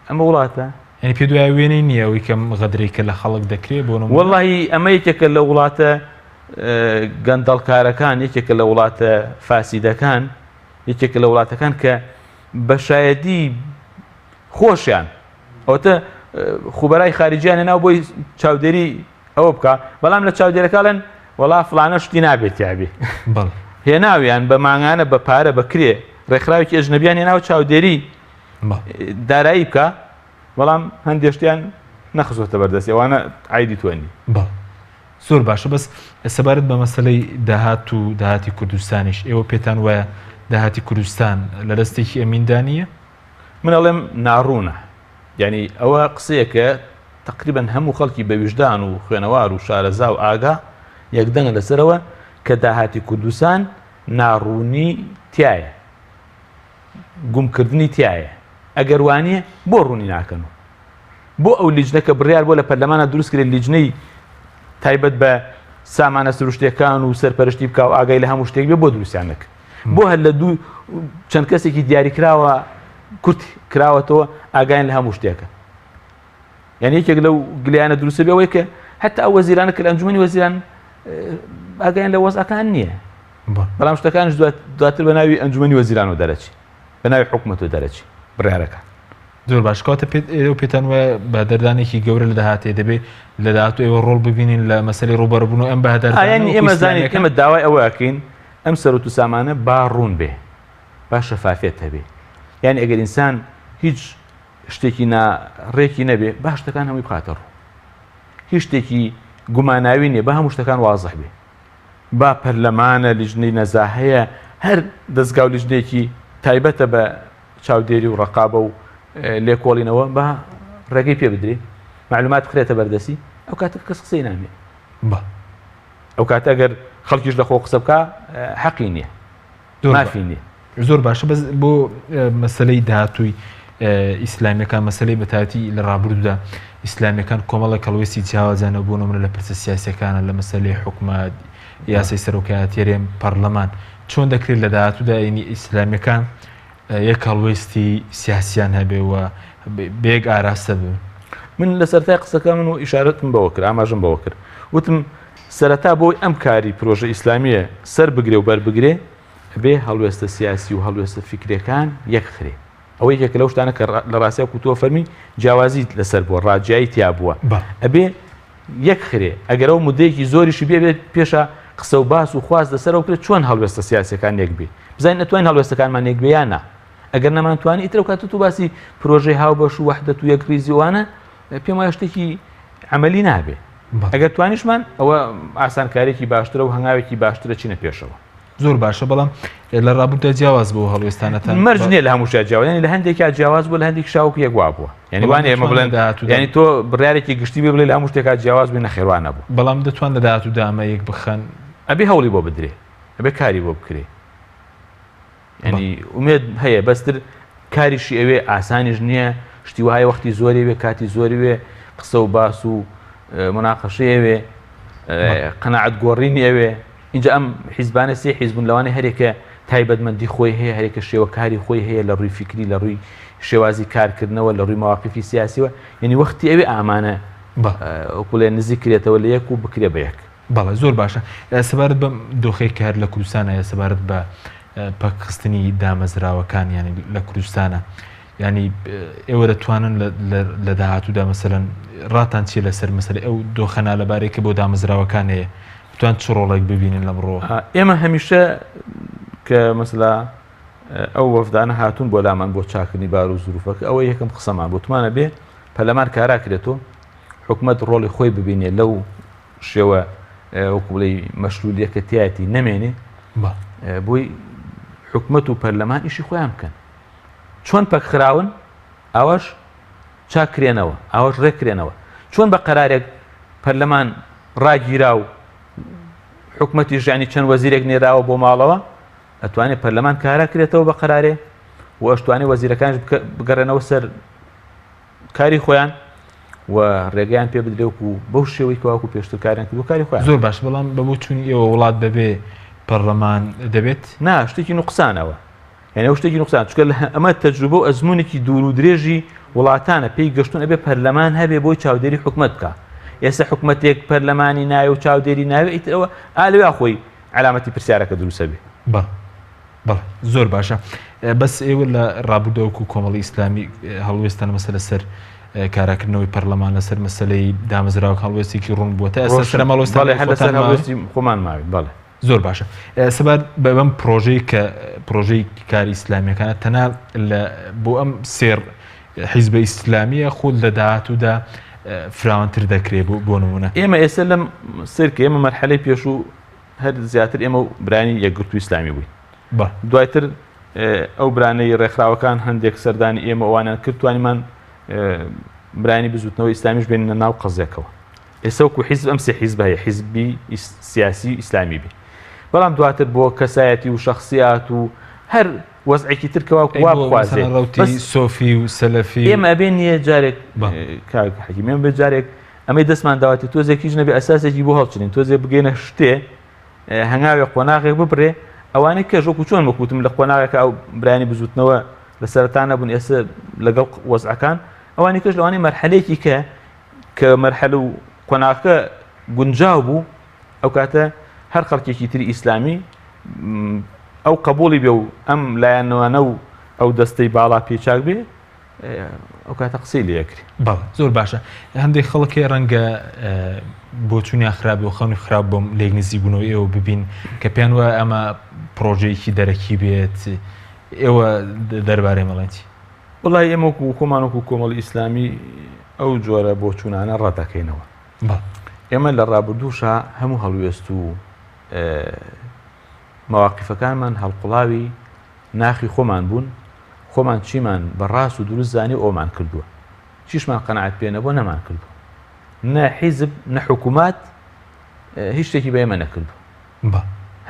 ئەمە وڵاتە یعنی پێ دوای وێنەی نییە ئەوی کەم غەدرێک کە لە خەڵک دەکرێت بۆ وەڵی ئەمە یەکێکە لە وڵاتە گەندەڵکارەکان یەکێکە لە وڵاتە فاسیدەکان یەکێکە لە وڵاتەکان کە بەشایەتی خۆشیان ئەوتە خوبەرای خارجیان ناو بۆی چاودێری ئەوە بکە بەڵام لە چاودێرەکەڵێن وەڵا فلانە شتی نابێت تیابێ هێناویان بە مانگانە بە پارە بەکرێ ڕێکخراوێکی ئەژنەبیان هێناوە چاودێری دارایی بکە بەڵام هەندێشتیان نەخزۆتە بەردەستی ئەوانە عیدی توانی زۆر باشە بەس سەبارەت بە مەسلەی داهات و داهاتی کوردستانیش ئێوە پێتان وایە داهاتی کوردستان لە دەستێکی ئەمیندا نییە؟ من ئەڵێم ناڕوونە یعنی ئەوە قسەیەکە تقریبا هەموو خەڵکی بە ویژدان و خوێنەوار و شارەزا و ئاگا یەکدەنگە لەسەرەوە کە داهاتی کوردستان ناڕوونی تایە گومکردنی تایە ئەگەر وانە بۆ ڕوونی ناکەن و بۆ ئەو لیجنە کە بڕیار بۆ لە پەرلەمانە دروست کرێت لیجنەی تایبەت بە سامانە سروشتەکان و سەرپەرشتی بکە و ئاگای لە هەموو شتێک بێ بۆ دروستیان نەکرد بۆ هەر لە دوو چەند کەسێکی دیاریکراوە کورت کراوەتەوە ئاگایان لە هەموو شتێکە یعنی یەکێک لەو گلیانە دروستە بێ ئەوەی کە حتا ئەو وەزیرانە کە لە ئەنجومەنی وەزیران ئاگایان لە وەزعەکان نییە بەڵام شتەکانش دواتر بە ناوی ئەنجومەنی وەزیرانەوە دەرەچی بە ناوی حکومەتەوە دەرەچی بڕیارەکان. زۆر باش کەواتە پێت ئێوە پێتان وایە بەهدەردانێکی گەورە لە داهاتێ دەبێ لە داهاتوو ئێوە ڕۆڵ ببینین لە مەسەلەی ڕووبەڕووبوون و ئەم بەهدەردانە ئایانی وەکو ئێمە زانین ئیسلامییەکان؟ ئێمە داوای ئەوە ئەکەین ئەم سەروەت و سامانە با ڕوون بێ با شەفافیەت هەبێ یانی ئەگەر ئینسان هیچ شتێکی نا ڕێکی نەبێ با شتەکان هەمووی بخاتە ڕوو هیچ شتێکی گوماناوی نییە با هەموو شتەکان وازح بێ با پەرلەمانە لیژنەی نەزاهەیە هەر دەزگا و لیژنەیەکی تایبەتە بە چاودێری و ڕەقابە و لێکۆڵینەوە با ڕێگەی پێ بدرێ معلومات بخرێتە بەردەستی ئەو کاتە کەس قسەی نامێ ئەو کاتە ئەگەر خەڵکیش لە خۆ قسە بکە حەقی نییە مافی نییە. زۆر باشە بەس بۆ مەسلەی داهاتووی ئیسلامیەکان مەسلەی بەتایبەتی لە ڕابردوودا ئیسلامیەکان کۆمەڵێک هەڵوێستی جیاوازیان هەبوو نمونە لە پرسە سیاسیەکانە لە مەسلەی حکومەت یاسای سەرۆکایەتی هەرێم پەرلەمان چۆن دەکرێت لە داهاتوودا ئیسلامیەکان یەک هەڵوێستی سیاسیان هەبێ و بەیەک ئاراستە بن؟ من لە سەرەتای قسەکە من و ئیشارەتم بەوە کرد ئاماژەم بەوە کرد وتم سەرەتا بۆی ئەم کاری پرۆژە ئیسلامیە سەر بگرێ و بەر بگرێ ئەبێ هەڵوێستە سیاسی و هەڵوێستە فیکرەکان یەک خرێ ئەوە یەکێکە لەو شتانە کە لە ڕاستیا کوتووە فەرمی جیاوازی لەسەر بووە ڕاجیایی تیا بووە ئەبێ یەک خرێ ئەگەر ئەو مدەیەکی زۆریشی بێ بێت پێشە قسە و باس و خواست لەسەر ئەو کرێت چۆن هەڵوێستە سیاسەکان یەک بێ بزانین ئەتوانین هەڵوێستەکانمان یەک بێ یان نا ئەگەر نەمانتوانی ئیتر ئەو کاتە تو باسی پرۆژەی هاوبەش و وەحدەت و یەکڕیزی وانە پێم وایە شتێکی عەمەلی نابێ ئەگەر توانیشمان ئەوە ئاسانکاریی باشترە و هەنگاوێکی باشترە چینە پێشەوە. زۆر باشە بەڵام لە ڕابردوودا جیاواز بوو هەڵوێستانەتان مەرج نییە لە هەموو شتێک جیاواز یعنی لە هەندێکیا جیاواز بوو لە هەندێک شاوک یەک وا بووە یعنی وانە ئێمە بڵێن داهاتوودا یعنی تۆ بڕیارێکی گشتی بێ بڵێ لە هەموو شتێکا جیاواز بووی نەخێر وا نەبوو بەڵام دەتوان لە داهاتوودا ئەمە یەک بخەن ئەبێ هەوڵی بۆ بدرێ ئەبێ کاری بۆ بکرێ یعنی ئومێد هەیە بەستر کاریشی ئەوێ ئاسانیش نییە شتی وایە وەختی زۆری وێ کاتی زۆری وێ قسە و باس و مناقەشەی ئەوێ قەناعەت گۆڕینی ئەوێ اینجا ئەم حیزبانە سێ حیزبوون لەوانەیە هەرێکە تایبەتمەندی خۆی هەیە هەرێکە شێوەکاری خۆی هەیە لە ڕووی فیکری لە ڕووی شێوازی کارکردنەوە لە ڕووی مواقفی سیاسیوە یعنی وەختی ئەوێ ئامانە وەکوڵێ نزیک کرێتەوە لە یەک و بکرێ بە یەک. بەڵێ زۆر باشە سەبارەت بەم دۆخەی کە هەر لە کوردستان هەیە سەبارەت بە پەکخستنی دامەزراوەکان یانی لە کوردستانە ینی ئێوە دەتوانن لە داهاتوودا مەسەلەن ڕاتان چیە لەسەر مەسەلەی ئەو دۆخە نالەبارەی کە بۆ دامەزراوەکان هەیە بتوان چ ڕۆڵێک ببینن لەم ڕۆ ئێمە هەمیشە کە مەسلا ئەو وەفدانە هاتوون بۆ لامان بۆ چاکردنی بار و زروفەکە ئەوە یەکەم قسەمان بۆتمانە بێ پەرلەمان کارا کرێتەوە حکومەت ڕۆڵی خۆی ببینێ لەو شێوە وەکو بڵێ مەشلولیەکە تایەتی نەمێنێ بۆی حکومەت و پەرلەمان ئیشی خۆیان بکەن چۆن پەکخراون ئەوەش چاکرێنەوە ئەوەش ڕێکرێنەوە چۆن بە قەرارێک پەرلەمان ڕاگیرا و حکومەتی ژیانی چەند وەزیرێک نێراوە بۆ ماڵەوە ئەتوانێت پەرلەمان کارا کرێتەوە بە قەرارێ و ئەشتوانێت وەزیرەکانش بگەڕێنەوە سەر کاری خۆیان و ڕێگەیان پێ بدرێ وەکو بەو شێوەی کە وەکو پێشتر کاریان کردو کاری خۆیان زۆر باش بەڵام بە بۆچوونی ئێوە وڵات بەبێ پەرلەمان دەبێت؟ نا شتێکی نوقسانەوە یعنی ئەو شتێکی نوقسان چونکە ئەمە تەجروبە و ئەزمونێکی دوور و درێژی وڵاتانە پێی گەشتون ئەبێ پەرلەمان هەبێ بۆی چاودێری حکومەت بکە ئێستا حکومەتێک پەرلەمانی ناوێ و چاودێری ناوێ ئیترەوە ئالویا خۆی علامەتی پرسیارەکە دروستە بێ بەڵێ بەڵێ زۆر باشە بەس ئێوە لە ڕابردووە وەکو کۆمەڵی ئیسلامی هەڵوێستان مەسەلە سەر کاراکردنەوەی پەرلەمان لەسەر مەسەلەی دامەزراوەک هەڵوێستێکی ڕوون بووە تا ئێستا سەر هەڵوێستان بەڵێ هەر لەسەر هەڵوێستی خۆمان ماوین بەڵێ زۆر باشە سەبارەت بە بەم پرۆژەی کە پرۆژەی کاری ئیسلامیەکانە تەنها لە بۆ ئەم سێر حیزبە ئیسلامیە خود لە داهاتوودا فراوانتر دەکرێت بۆ نمونە ئێمە ئێستا لەم سرکە ئێمە مەرحەلەی پێشوو هەر زیاتر ئێمە و برانی یەکگرتوو ئیسلامی بووین دوایتر ئەو برانەی ڕێکخراوەکان هەندێک سەردانی ئێمە ئەوانیان کرد توانیمان برانی بزوتنەوە ئیسلامیش بێنە ناو قەزیەکەوە ئێستا وەکو حیزب ئەم سێ حیزب هەیە حیزبی سیاسی ئیسلامی بێ بەڵام دواتر بۆ کەسایەتی و شخصیات و هەر وەزعێکی تر کەوا وا بخوازێ ڕوتی سۆفی و سەلەفی ئێمە ئەبێ نییە جارێک کاک حەکیم ئێمە بێ جارێک ئەمەی دەستمان داوەتێ تۆزێک هیچ نەبێ ئەساسێکی بۆ هەڵچنین تۆزێ بگەینە شتێ هەنگاوێ قۆناغێک ببرێ ئەوانەی کەش وەکو چۆن وەکوتم لە قۆناغێکە ئەو برانی بزوتنەوە لە سەرەتا نەبوون ئێستا لەگەڵ وەزعەکان ئەوانی کەش لەوانەیە مەرحەلێکی کە کە مەرحەل و قۆناغەکە گونجاو بوو ئەو کاتە هەر خەڵکێکی تری ئیسلامی ئەو قبولی بێ و ئەم لایەنەوانە و ئەو دەستەی باڵا پێچاک بێ ئەو کاتە قسەی لێ ئەکرێ. بەڵێ زۆر باشە هەندێک خەڵک هەیە ڕەنگە بۆچوونیان خراپ و خەونی خراپ بۆم لێک نزیک بوونەوەی ئێوە ببین کە پێیان وایە ئەمە پرۆژەیەکی دەرەکی بێت ئێوە دەربارەی مەڵێن چی؟ وڵی ئێمە وەکو خۆمان وەکو کۆمەڵی ئیسلامی ئەو جۆرە بۆچوونانە ڕەتەکەینەوە ئێمە لە ڕابردووشا هەموو هەڵوێست و مەواقیفەکانمان هەڵقوڵاوی ناخی خۆمان بوون، خۆمان چیمان بە ڕاست و دروست زانی ئەومان کردووە، چیشمان قەناعەت پێ نەبووە نەمان کردووە. نە حیزب نە حکوومات هیچ شتێکی بە ئێمە نەکردووە.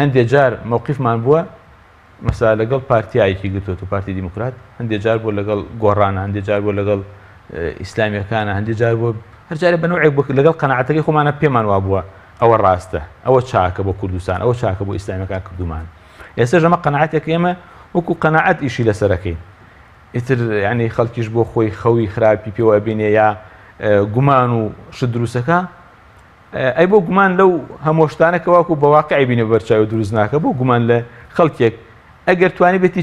هەندێ جار مەوقیفمان بووە مەسا لەگەڵ پارتیایەکی گرتووە و پارتی دیموکرات، هەندێ جار بووە لەگەڵ گۆڕانە، هەندێ جار بووە لەگەڵ ئیسلامیەکانە، هەندێ جار بووە هەر جارێ بە نەوعێک بووە لەگەڵ قەناعەتەکەی خۆمانە پێمان وابووە ئەوە ڕاستە، ئەوە چاکە بۆ کوردستان، ئەوە چاکە بۆ ئیسلامیەکان کردوومانە. ئێستاش ئەمە قەناعەتێک ئێمە وەکو قەناعەت ئیشی لەسەرەکەین ئیتر ینی خەڵکیش بۆ خۆی خەوی خراپی پێوە ئەبینێ یا گومان و شت دروستەکە ئەی بۆ گومان لەو هەموو شتانە کە واکو بە واقعی بینە بەرچاوی دروست ناکە بۆ گومان لە خەڵکێک ئەگەر توانی بێتی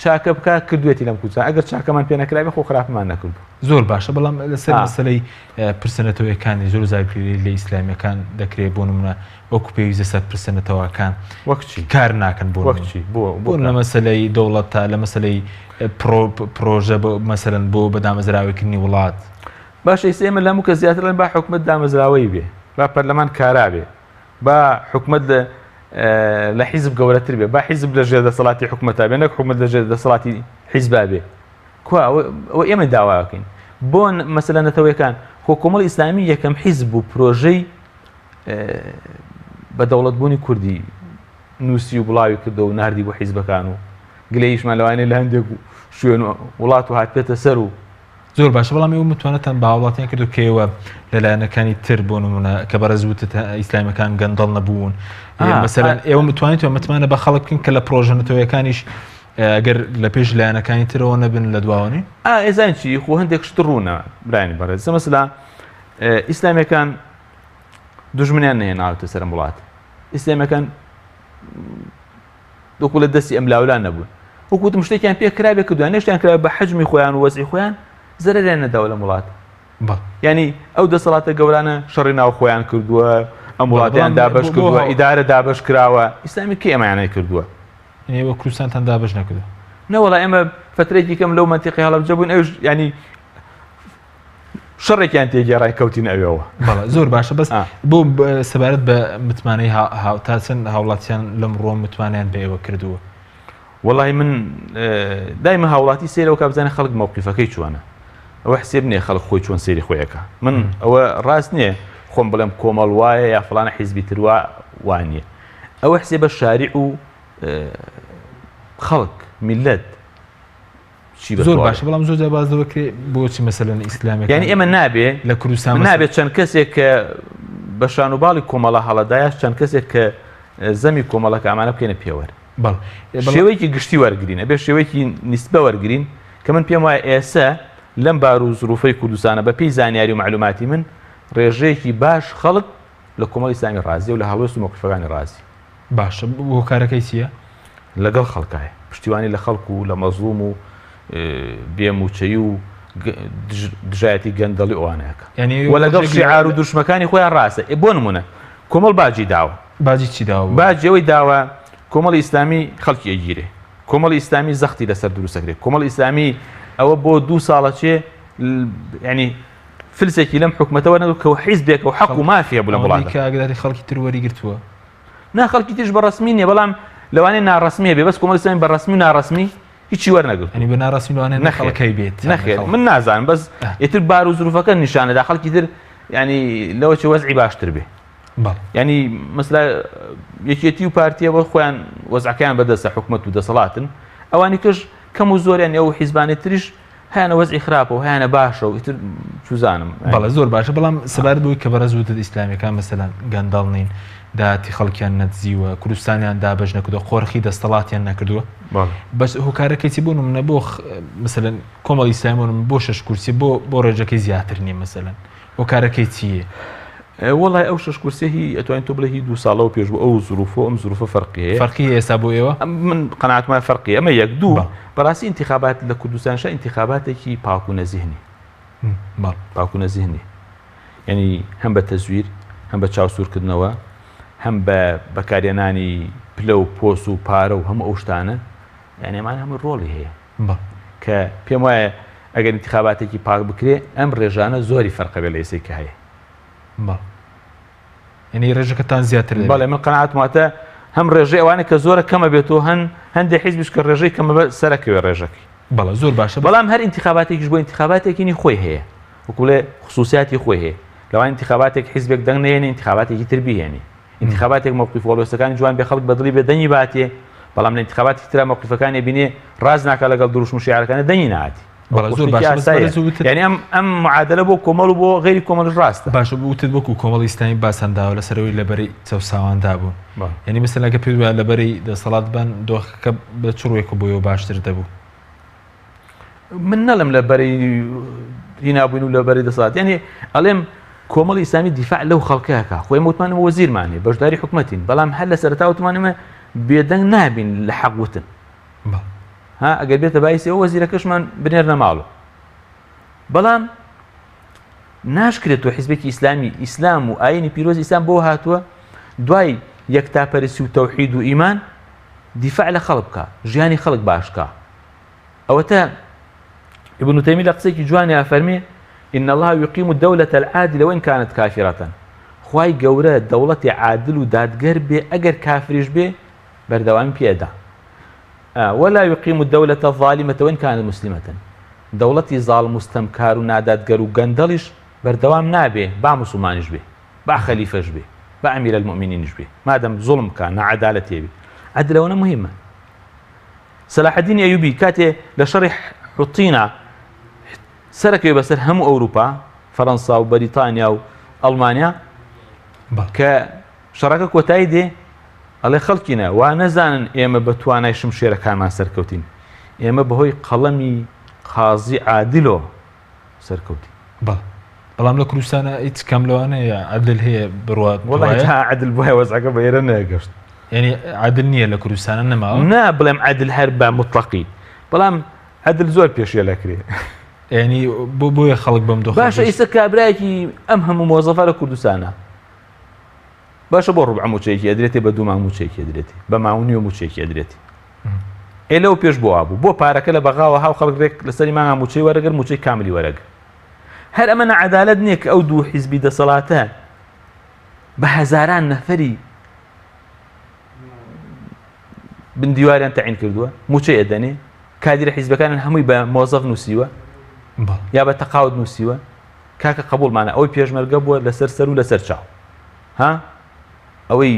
چاکە بکە کردوێتی لەم کوردستان ئەگەر چاکەمان پێ نەکراوی خۆ خراپمان نەکردو زۆر باشە بەڵام لەسەر مەسلەی پرسە نەتەوەیەکانی زۆر زاگیری لە ئیسلامیەکان دەکرێت بۆ نمونە وەکو پێویست لەسەر پرسە نەتەوەکان وەک چی کار ناکەن بۆ وەک چی بۆ بۆ لە مەسلەی دەوڵەتە لە مەسلەی پرۆژە بۆ مەسەلەن بۆ بە دامەزراوەکردنی وڵات باشە ئێستا ئێمە لە هەموو کەس زیاتر با حکومەت دامەزراوەی بێ با پەرلەمان کارا بێ با حکومەت لە لە حیزب گەورەتر بێ با حیزب لە ژێر دەسەڵاتی حکومەتا بێ نەک حکومەت لە ژێر دەسەڵاتی حیزبا بێ کوا ئەوە ئێمە داواکەین بۆ مەسەلە نەتەوەیەکان خۆ کۆمەڵی ئیسلامی یەکەم حیزب و پرۆژەی بە دەوڵەتبوونی کوردی نووسی و بڵاوی کردەوە و ناردی بۆ حیزبەکان و گلەیشمان لەوانەیە لە هەندێک شوێن و وڵات و هاتبێتە سەر و زۆر باشە بەڵام ئێوە متوانەتان بە هاوڵاتیان کردو کە ئێوە لە لایەنەکانی تر بۆ نمونە کە بەڕێز وتت ئیسلامیەکان گەندەڵ نەبوون مەسەلەن ئێوە متوانیت متمانە بە خەڵک بکەن کە لە پرۆژە نەتەوەیەکانیش ئەگەر لە پێش لایەنەکانی ترەوە نەبن لە دواوە نین؟ ئێزان چی خۆ هەندێک شت ڕوونە برایانی بەڕێز مەسلا ئیسلامیەکان دوژمنیان نەهێناوەتە سەر ئەم وڵات ئیسلامیەکان وەکو لە دەستی ئەم لاولا نەبوون وەکو وتم شتێکیان پێ کرابێ کردویان نەشتیان کرا بە حەجمی خۆیان و وەزعی خۆیان زەرەریان نەداوە لەم وڵات یعنی ئەو دەسەڵاتە گەورانە شەڕی ناو خۆیان کردووە ئەم وڵاتیان دابەش کردووە ئیدارە دابەش کراوە ئیسلامی کێ ئەمانەی کردووە ئێوە کوردستانتان دابەش نەکردووە؟ نەوەڵا ئێمە فترێکی کەم لەو مەنتیقی هەڵەبجە بووین ئەوش ینی شەڕێکیان تێگێڕای کەوتین ئەوێەوە. بەڵێ زۆر باشە بەس بۆ سەبارەت بە متمانەی تا چەند هاوڵاتیان لەم ڕووە متمانەیان بە ئێوە کردووە؟ وەڵی من دایمە هاوڵاتی سەیرەوە کا بزانێ خەڵک مەوقیفەکەی چۆنە ئەوە حسێب نییە خەڵک خۆی چۆن سەیری خۆیەکە من ئەوە ڕاست نییە خۆم بڵێم کۆمەڵ وایە یا فڵانە حیزبی تر وا وانییە ئەوە حسێبە شاریع و خەڵک میلەت چی زۆر باشە بەڵام زۆر جار باس لەوە کرێ بۆچی مەسەلەن ئیسلامیەکان یعنی ئێمە نابێ لە کوردستان نابێت چەند کەسێک کە بە شان و باڵی کۆمەڵە هەڵەدایە چەند کەسێک کە زەمی کۆمەڵەکە ئەمانە بکەینە پێوەر شێوەیەکی گشتی وەرگین ئەبێ شێوەیەکی نیسبە وەرگین کە من پێم وایە ئێسە لەم بار و زروفەی کوردستانە بە پێی زانیاری و معلوماتی من ڕێژەیەکی باش خەڵک لە کۆمەڵی ئیسلامی ڕازیە و لە هەڵوێست و مەوقیفەکانی ڕازی. باشە هۆکارەکەی چییە؟ لەگەڵ خەڵکایە پشتیوانی لە خەڵک و لە مەزڵوم و بێ موچەیی و دژایەتی گەندەڵی ئەوانەکە یعنی و لەگەڵ شعار و دروشمەکانی خۆیان ڕاستە ئێ بۆ نمونە کۆمەڵ باجی داوە باجی چی داوە؟ باجی ئەوەی داوە کۆمەڵی ئیسلامی خەڵکی ئەگیرێ کۆمەڵی ئیسلامی زەختی لەسەر دروستەکرێت کۆمەڵی ئیسلامی ئەوە بۆ دوو ساڵە چێ ینی فلسێکی لەم حکومەتە وەرنەگرت کە حیزبێکە و حەق و مافی هەبوو لەم وڵاتە. کە ئاگاداری خەڵکی تر وەری گرتووە. نا خەڵکی تریش بە ڕەسمی نییە بەڵام لەوانەیە ناڕەسمی هەبێ بەس کۆمەڵی ئیسلامی بە ڕەسمی و ناڕەسمی هیچی وەرنەگرتووە. یانی بە ناڕەسمی لەوانەیە نە خەڵک هەیبێت. نەخێر من نازانم بەس ئیتر بار و زروفەکە نیشانەدا خەڵکی تر ینی لەوە چێ وەزعی باشتر بێ. ینی مەسلا یەکێتی و پارتیەوە خۆیان وەزعەکەیان بەدەستە حکومەت و دەسەڵاتن ئەوانی کەش کەم و زۆریان ئەو حیزبانی تریش هەیانە وەزعی خراپە و هەیانە باشە و ئیتر چوزانم. بەڵێ زۆر باشە بەڵام سەبارەت بەوەی کە بەڕێز وتت ئیسلامیەکان مەسەلەن گەندەڵ نین داهاتی خەڵکیان نەدزیوە کوردستانیان دابەش نەکردووە قۆرخی دەستەڵاتیان نەکردووە بەس هۆکارەکەی چی بۆ نمونە بۆ مەسەلەن کۆمەڵی ئیسلامی بۆ نمونە بۆ شەش کورسی بۆ بۆ ڕێژەکەی زیاتر نییە مەسەلەن هۆکارەکەی چییە؟ وەڵای ئەو شەش کورسیە هی ئەتوانین تۆ بڵێ هی دوو ساڵەوە پێش بوو ئەو زروفە و ئەم زروفە فەرقی هەیە فەرقی هەیە ئێستا بۆ ئێوە؟ من قەناعەتم وایە فەرقی ئەمە یەک دوو بەڕاستی ئینتیخابات لە کوردستانشا ئینتیخاباتێکی پاک و نەزیه نیە پاک و نەزیه نیە یعنی هەم بە تەزویر هەم بە چاوسوورکردنەوە هەم بە بەکارهێنانی پلە و پۆست و پارە و هەموو ئەو شتانە یعنی ئەمانە هەموو ڕۆڵی هەیە کە پێم وایە ئەگەر ئینتیخاباتێکی پاک بکرێ ئەم ڕێژانە زۆری فەرقە بێ لە ئێسەی کە هەیە. بەڵێ یعنی ڕێژەکەتان زیاتر دەبێت. بەڵێ من قەناعەتم واتە هەم ڕێژەی ئەوانە کە زۆرە کەمە بێت و هەن هەندێک حیزبیش کە ڕێژەی کەمە بە سەرەکەوێ ڕێژەکەی. بەڵێ زۆر باشە بەڵام هەر ئینتیخاباتێکیش بۆ ئینتیخاباتێکی نی خۆی هەیە وەکو بڵێ خصوصیاتی خۆی هەیە لەوان ئینتیخاباتێک حیزبێک دەنگ نەهێنێ ئینتیخاباتێکی تر بیهێنێ ئینتیخاباتێک مەوقیف هەڵوێستەکانی جوان بێ خەڵک بەدڵی بێ دەنگی باتێ بەڵام لە ئینتیخاباتی ترا مەوقیفەکانی بینێ ڕاست ناکا لەگەڵ دروشم و شیعارەکانی دەنگی ناتی. بەڵێ زۆر باشە بەس بەڕێز وتت یعنی ئەم ئەم معادلە بۆ کۆمەڵ و بۆ غەیری کۆمەڵش ڕاستە. باشە وتت وەکو کۆمەڵی ئیسلامی باسان داوە لەسەر ئەوەی لە بەرەی چەوساواندا بوون یعنی مەسەلەن ئەگەر پێت وایە لە بەرەی دەسەڵات بن دۆخەکە بە چ ڕوویەکە بۆ ئێوە باشتر دەبوو؟ من نەڵێم لە بەرەی هینا بووین و لە بەرەی دەسەڵات یعنی ئەڵێم کۆمەڵی ئیسلامی دیفاع لەو خەڵکەکە خۆی وتمان ئێمە وەزیرمان هەیە بەشداری حکومەتین بەڵام هەر لە سەرەتا وتمان ئێمە بێدەنگ نابین لە حەق وتن ها ئەگەر بێتە بایسی ئەو وەزیرەکەشمان بنێرنە ماڵ بەڵام ناشکرێت تۆ حیزبێکی ئیسلامی ئیسلام و ئاینی پیرۆز ئیسلام بۆ هاتووە دوای یەکتاپەرسی و تەوحید و ئیمان دیفاع لە خەڵک بکە ژیانی خەڵک باشکە ئەوەتە ابن تەیمی لە قسێکی جوانی ئەفەرمێ إن الله يقيم الدولة العادلة وإن كانت كافرة. خوای گەورە دەوڵەتی عادل و دادگەر بێ ئەگەر کافریش بێ بەردەوامی پێ ئەدا. ولا یقیم الدولە الظالمە وان کانت مسلمە دەوڵەتی زاڵم و ستەمکار و نادادگەر و گەندەڵیش بەردەوام نابێ با موسڵمانیش بێ با خەلیفەش بێ با ئەمیر المؤمنینیش بێ مادەم زوڵم بکا ناعەدالەتێ بێ عەدل ئەوەنە مهمە. سەلاحەدینی ئەیوبی کاتێ لە شەڕی حوتینا سەرەکەوێ بەسەر هەموو ئەوروپا فەرەنسا و بەریتانیا و ئەڵمانیا کە شەڕەکە کۆتایی دێ ئەڵێ خەڵکینە وا نەزانن ئێمە بە توانای شمشێرەکانمان سەرکەوتین ئێمە بەهۆی قەڵەمی قازی عادلۆ سەرکەوتین. بەڵێ بەڵام لە کوردستانە هیچ کام لەوانەیە عەدل هەیە بڕوات وەڵای تا عەدل بوایە وەزعەکە بە ئێرە نەگەشت. یعنی عەدل نییە لە کوردستانە نەماوە؟ نا بڵێم عەدل هەر بە مطلقی بەڵام عەدل زۆر پێشێل ئەکرێ. یعنی بۆ بۆیە خەڵک بەم دۆخە باشە ئیستا کابرایەکی ئەم هەموو مۆزەفە لە کوردستانە باشە بۆ ڕوبع موچەیەکی ئەدرێتێ بە دوو مانگ موچەیەکی ئەدرێتێ بە ماو نیوە موچەیەکی ئەدرێتێ ئێ لەو پێش بۆ وابوو بۆ پارەکە لە بەغاوە هاو خەڵک ڕێک لەسەری مانگا موچەی وەرەگر موچەی کاملی وەرەگر هەر ئەمە نەعەدالەت نییە کە ئەو دوو حیزبی دەسەڵاتە بە هەزاران نەفەری بن دیواریان تەعین کردووە موچەی ئەدەنێ کادیرە حیزبەکانیان هەمووی بە مۆزەف نووسیوە یا بە تەقاوت نووسیوە کاکە قبوڵمانە ئەوەی پێشمەرگە بووە لەسەر سەر و لەسەر چاو ها ئەوەی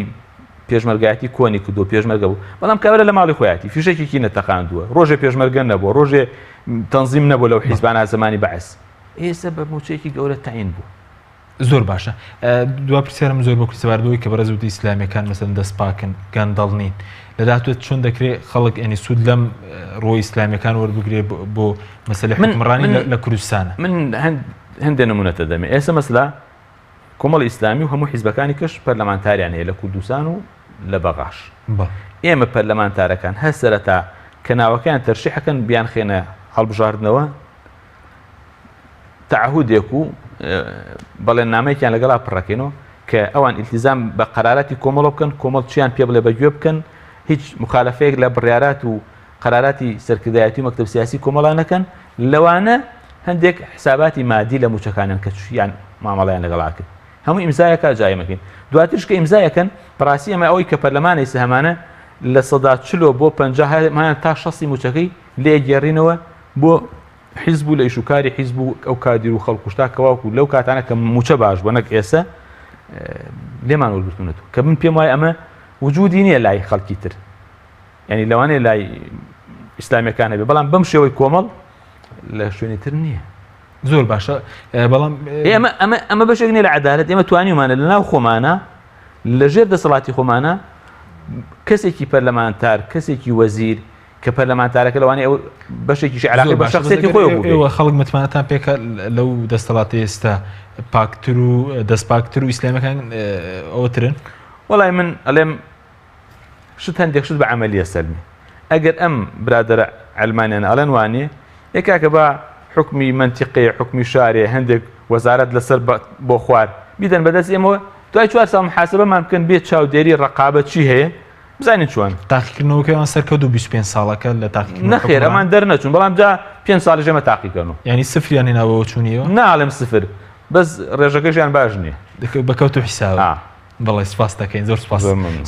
پێشمەرگایەتی کۆنی کردو پێشمەرگە بوو بەڵام کابرا لە ماڵی خۆیاتی فیشەکێکی نەتەقاندووە ڕۆژێ پێشمەرگە نەبووە ڕۆژێ تەنزیم نەبوو لەو حیزبانە زمانی بەعس ئێستا بە موچەیەکی گەورە تەعین بوو. زۆر باشە دوا پرسیارم زۆر بە کورتی سەبارەت بەوەی کە بەڕێز وتی ئیسلامیەکان مەسەلەن دەست پاکن گەندەڵ نین لە داهاتوو چۆن دەکرێت خەڵک ینی سوود لەم ڕۆی ئیسلامیەکان وەربگرێ بۆ مەسەلەی حکومڕانی لە کوردستانە من هەندێک نمونەتە دەمێ ئێستا مەسلا کۆمەڵی ئیسلامی و هەموو حیزبەکانی کەش پەرلەمانتاریان هەیە لە کوردستان و لە بەغاش ئێمە پەرلەمانتارەکان هەر سەرەتا کە ناوەکەیان تەرشیحەکەن بیانخێنە هەڵبژاردنەوە تەعەهودێک و بەڵێننامەیەکیان لەگەڵا پڕەکەینەوە کە ئەوان ئیلتیزام بە قەراراتی کۆمەڵە بکەن کۆمەڵ چیان پێ بڵێ بە گوێ بکەن هیچ مخالفەیەک لە بڕیارات و قەراراتی سەرکردایەتی و مەکتەب سیاسی کۆمەڵا نەکەن لەوانە هەندێک حساباتی مادی لە موچەکانیان کە چیان مامەڵیان لەگەڵا کرد هەموو ئیمزایەکە جایمەکەین دواترش کە ئیمزایەکەن بەڕاستی ئەمە ئەوەی کە پەرلەمانی سەهمانە لە سەدا چلۆ بۆ پەنجا هەمان تا شەستی موچەکەی لێ گێڕینەوە بۆ حیزب و لە ئیش و کاری حیزب و ئەو کادیر و خەڵک و شتا کە واکو لەو کاتانە کە موچە باش بووە نەک ئێسە لێمان وەرگرتوونەتەوە کە من پێم وایە ئەمە وجودی نییە لای خەڵکی تر یعنی لەوانەیە لای ئیسلامیەکان هەبێ بەڵام بەم شێوەی کۆمەڵ لە شوێنی تر نییە زۆر باشە بەڵام ئێمە ئەمە ئەمە بەشێک نیە لە عەدالەت ئێمە توانیومانە لە ناو خۆمانە لەژێر دەسەڵاتی خۆمانە کەسێکی پەرلەمانتار کەسێکی وەزیر کە پەرلەمانتارەکە لەوانەیە ئەو بەشێکیشی علاقەی بە شەخسیەتی خۆیەوە بووبێ. ئێوە خەڵک متمانەتان پێکە لەو دەستەڵاتەی ئێستا پاکتر و دەست پاکتر و ئیسلامیەکان ئەوەترن؟ وەڵای من ئەڵێم شت هەندێک شت بە عەمەلیە سەلمێ ئەگەر ئەم برادەرە عەلمانیانە ئەڵێن وانیە ئێ کاکە با حوکمی مەنتیقەیە حوکمی شارێ هەندێک وەزارەت لەسەر بۆ خوار بیدەن بەدەست ئێمەوە دوای چوار ساڵ محاسبەمان بکەن بێ چاودێری ڕەقابەت چی هەیە بزانین چۆن. تاقیکردنەوەکەیان سەرکەوت و 25 ساڵەکە لە تاقیکردنەوە نەخێر ئەمان دەرنەچوون بەڵام جا پێنج ساڵیش ئێمە تاقیکەنەوە. یانی سفریان هێنا بەوە چوونیەوە؟ ناڵێم سفر بەس ڕێژەکەشیان باش نییە. بە کەوت و حیساب. بەڵێ سپاس دەکەین زۆر سپاس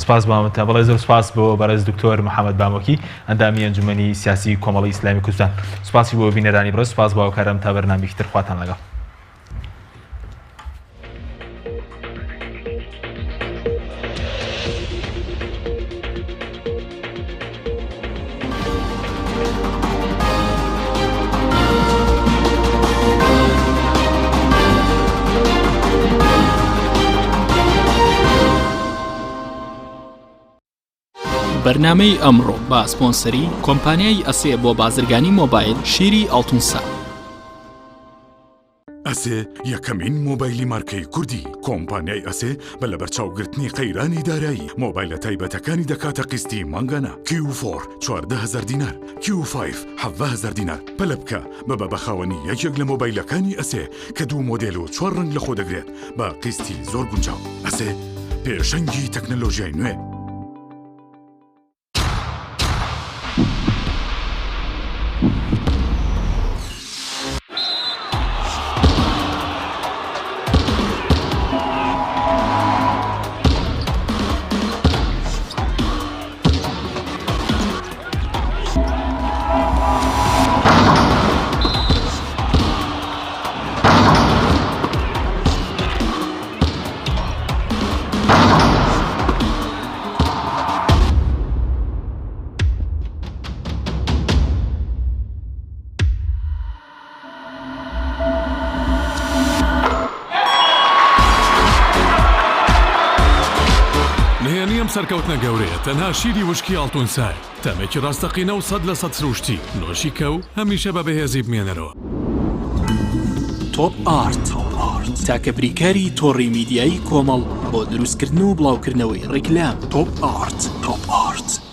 سپاس بۆ ئەمەتان بەڵێ زۆر سپاس بۆ بەڕێز دکتۆر محەممەد بامۆکی ئەندامی ئەنجومەنی سیاسی کۆمەڵی ئیسلامی کوردستان سپاسی بۆ بینەرانی بەڕێز سپاس بۆ هاوکارم تا بەرنامەیەکی تر خواتان لەگەڵ. بەرنامەی ئەمڕۆ بە سپۆنسەری کۆمپانیای ئەسێ بۆ بازرگانی مۆبایل شیری ئاڵتونسا. ئەسێ یەکەمین مۆبایلی مارکەی کوردی کۆمپانیای ئەسێ بە لەبەرچاوگرتنی قەیرانی دارایی مۆبایلە تایبەتەکانی دەکاتە قیستی مانگانە کیو فۆر 14هزار دینار کیو فایڤ 17هزار دینار پەلە بکە ببە بە خاوەنی یەکێک لە مۆبایلەکانی ئەسێ کە دوو مۆدێل و چوار ڕەنگ لەخۆ دەگرێت بە قیستی زۆر گونجاو ئەسێ پێشەنگی تەکنەلۆژیای نوێ. نهێنی ئەم سەرکەوتنە گەورەیە تەنها شیری وشکی ئاڵتونسایە، تامێکی ڕاستەقینە و 100% سروشتی، نۆشی کە و هەمیشە بە بەهێزی بمێنەرەوە. تۆپ ئارت، تاکە بریکاری تۆڕی میدیایی کۆمەڵ بۆ دروستکردن و بڵاوکردنەوەی ڕیکلام. تۆپ ئارت.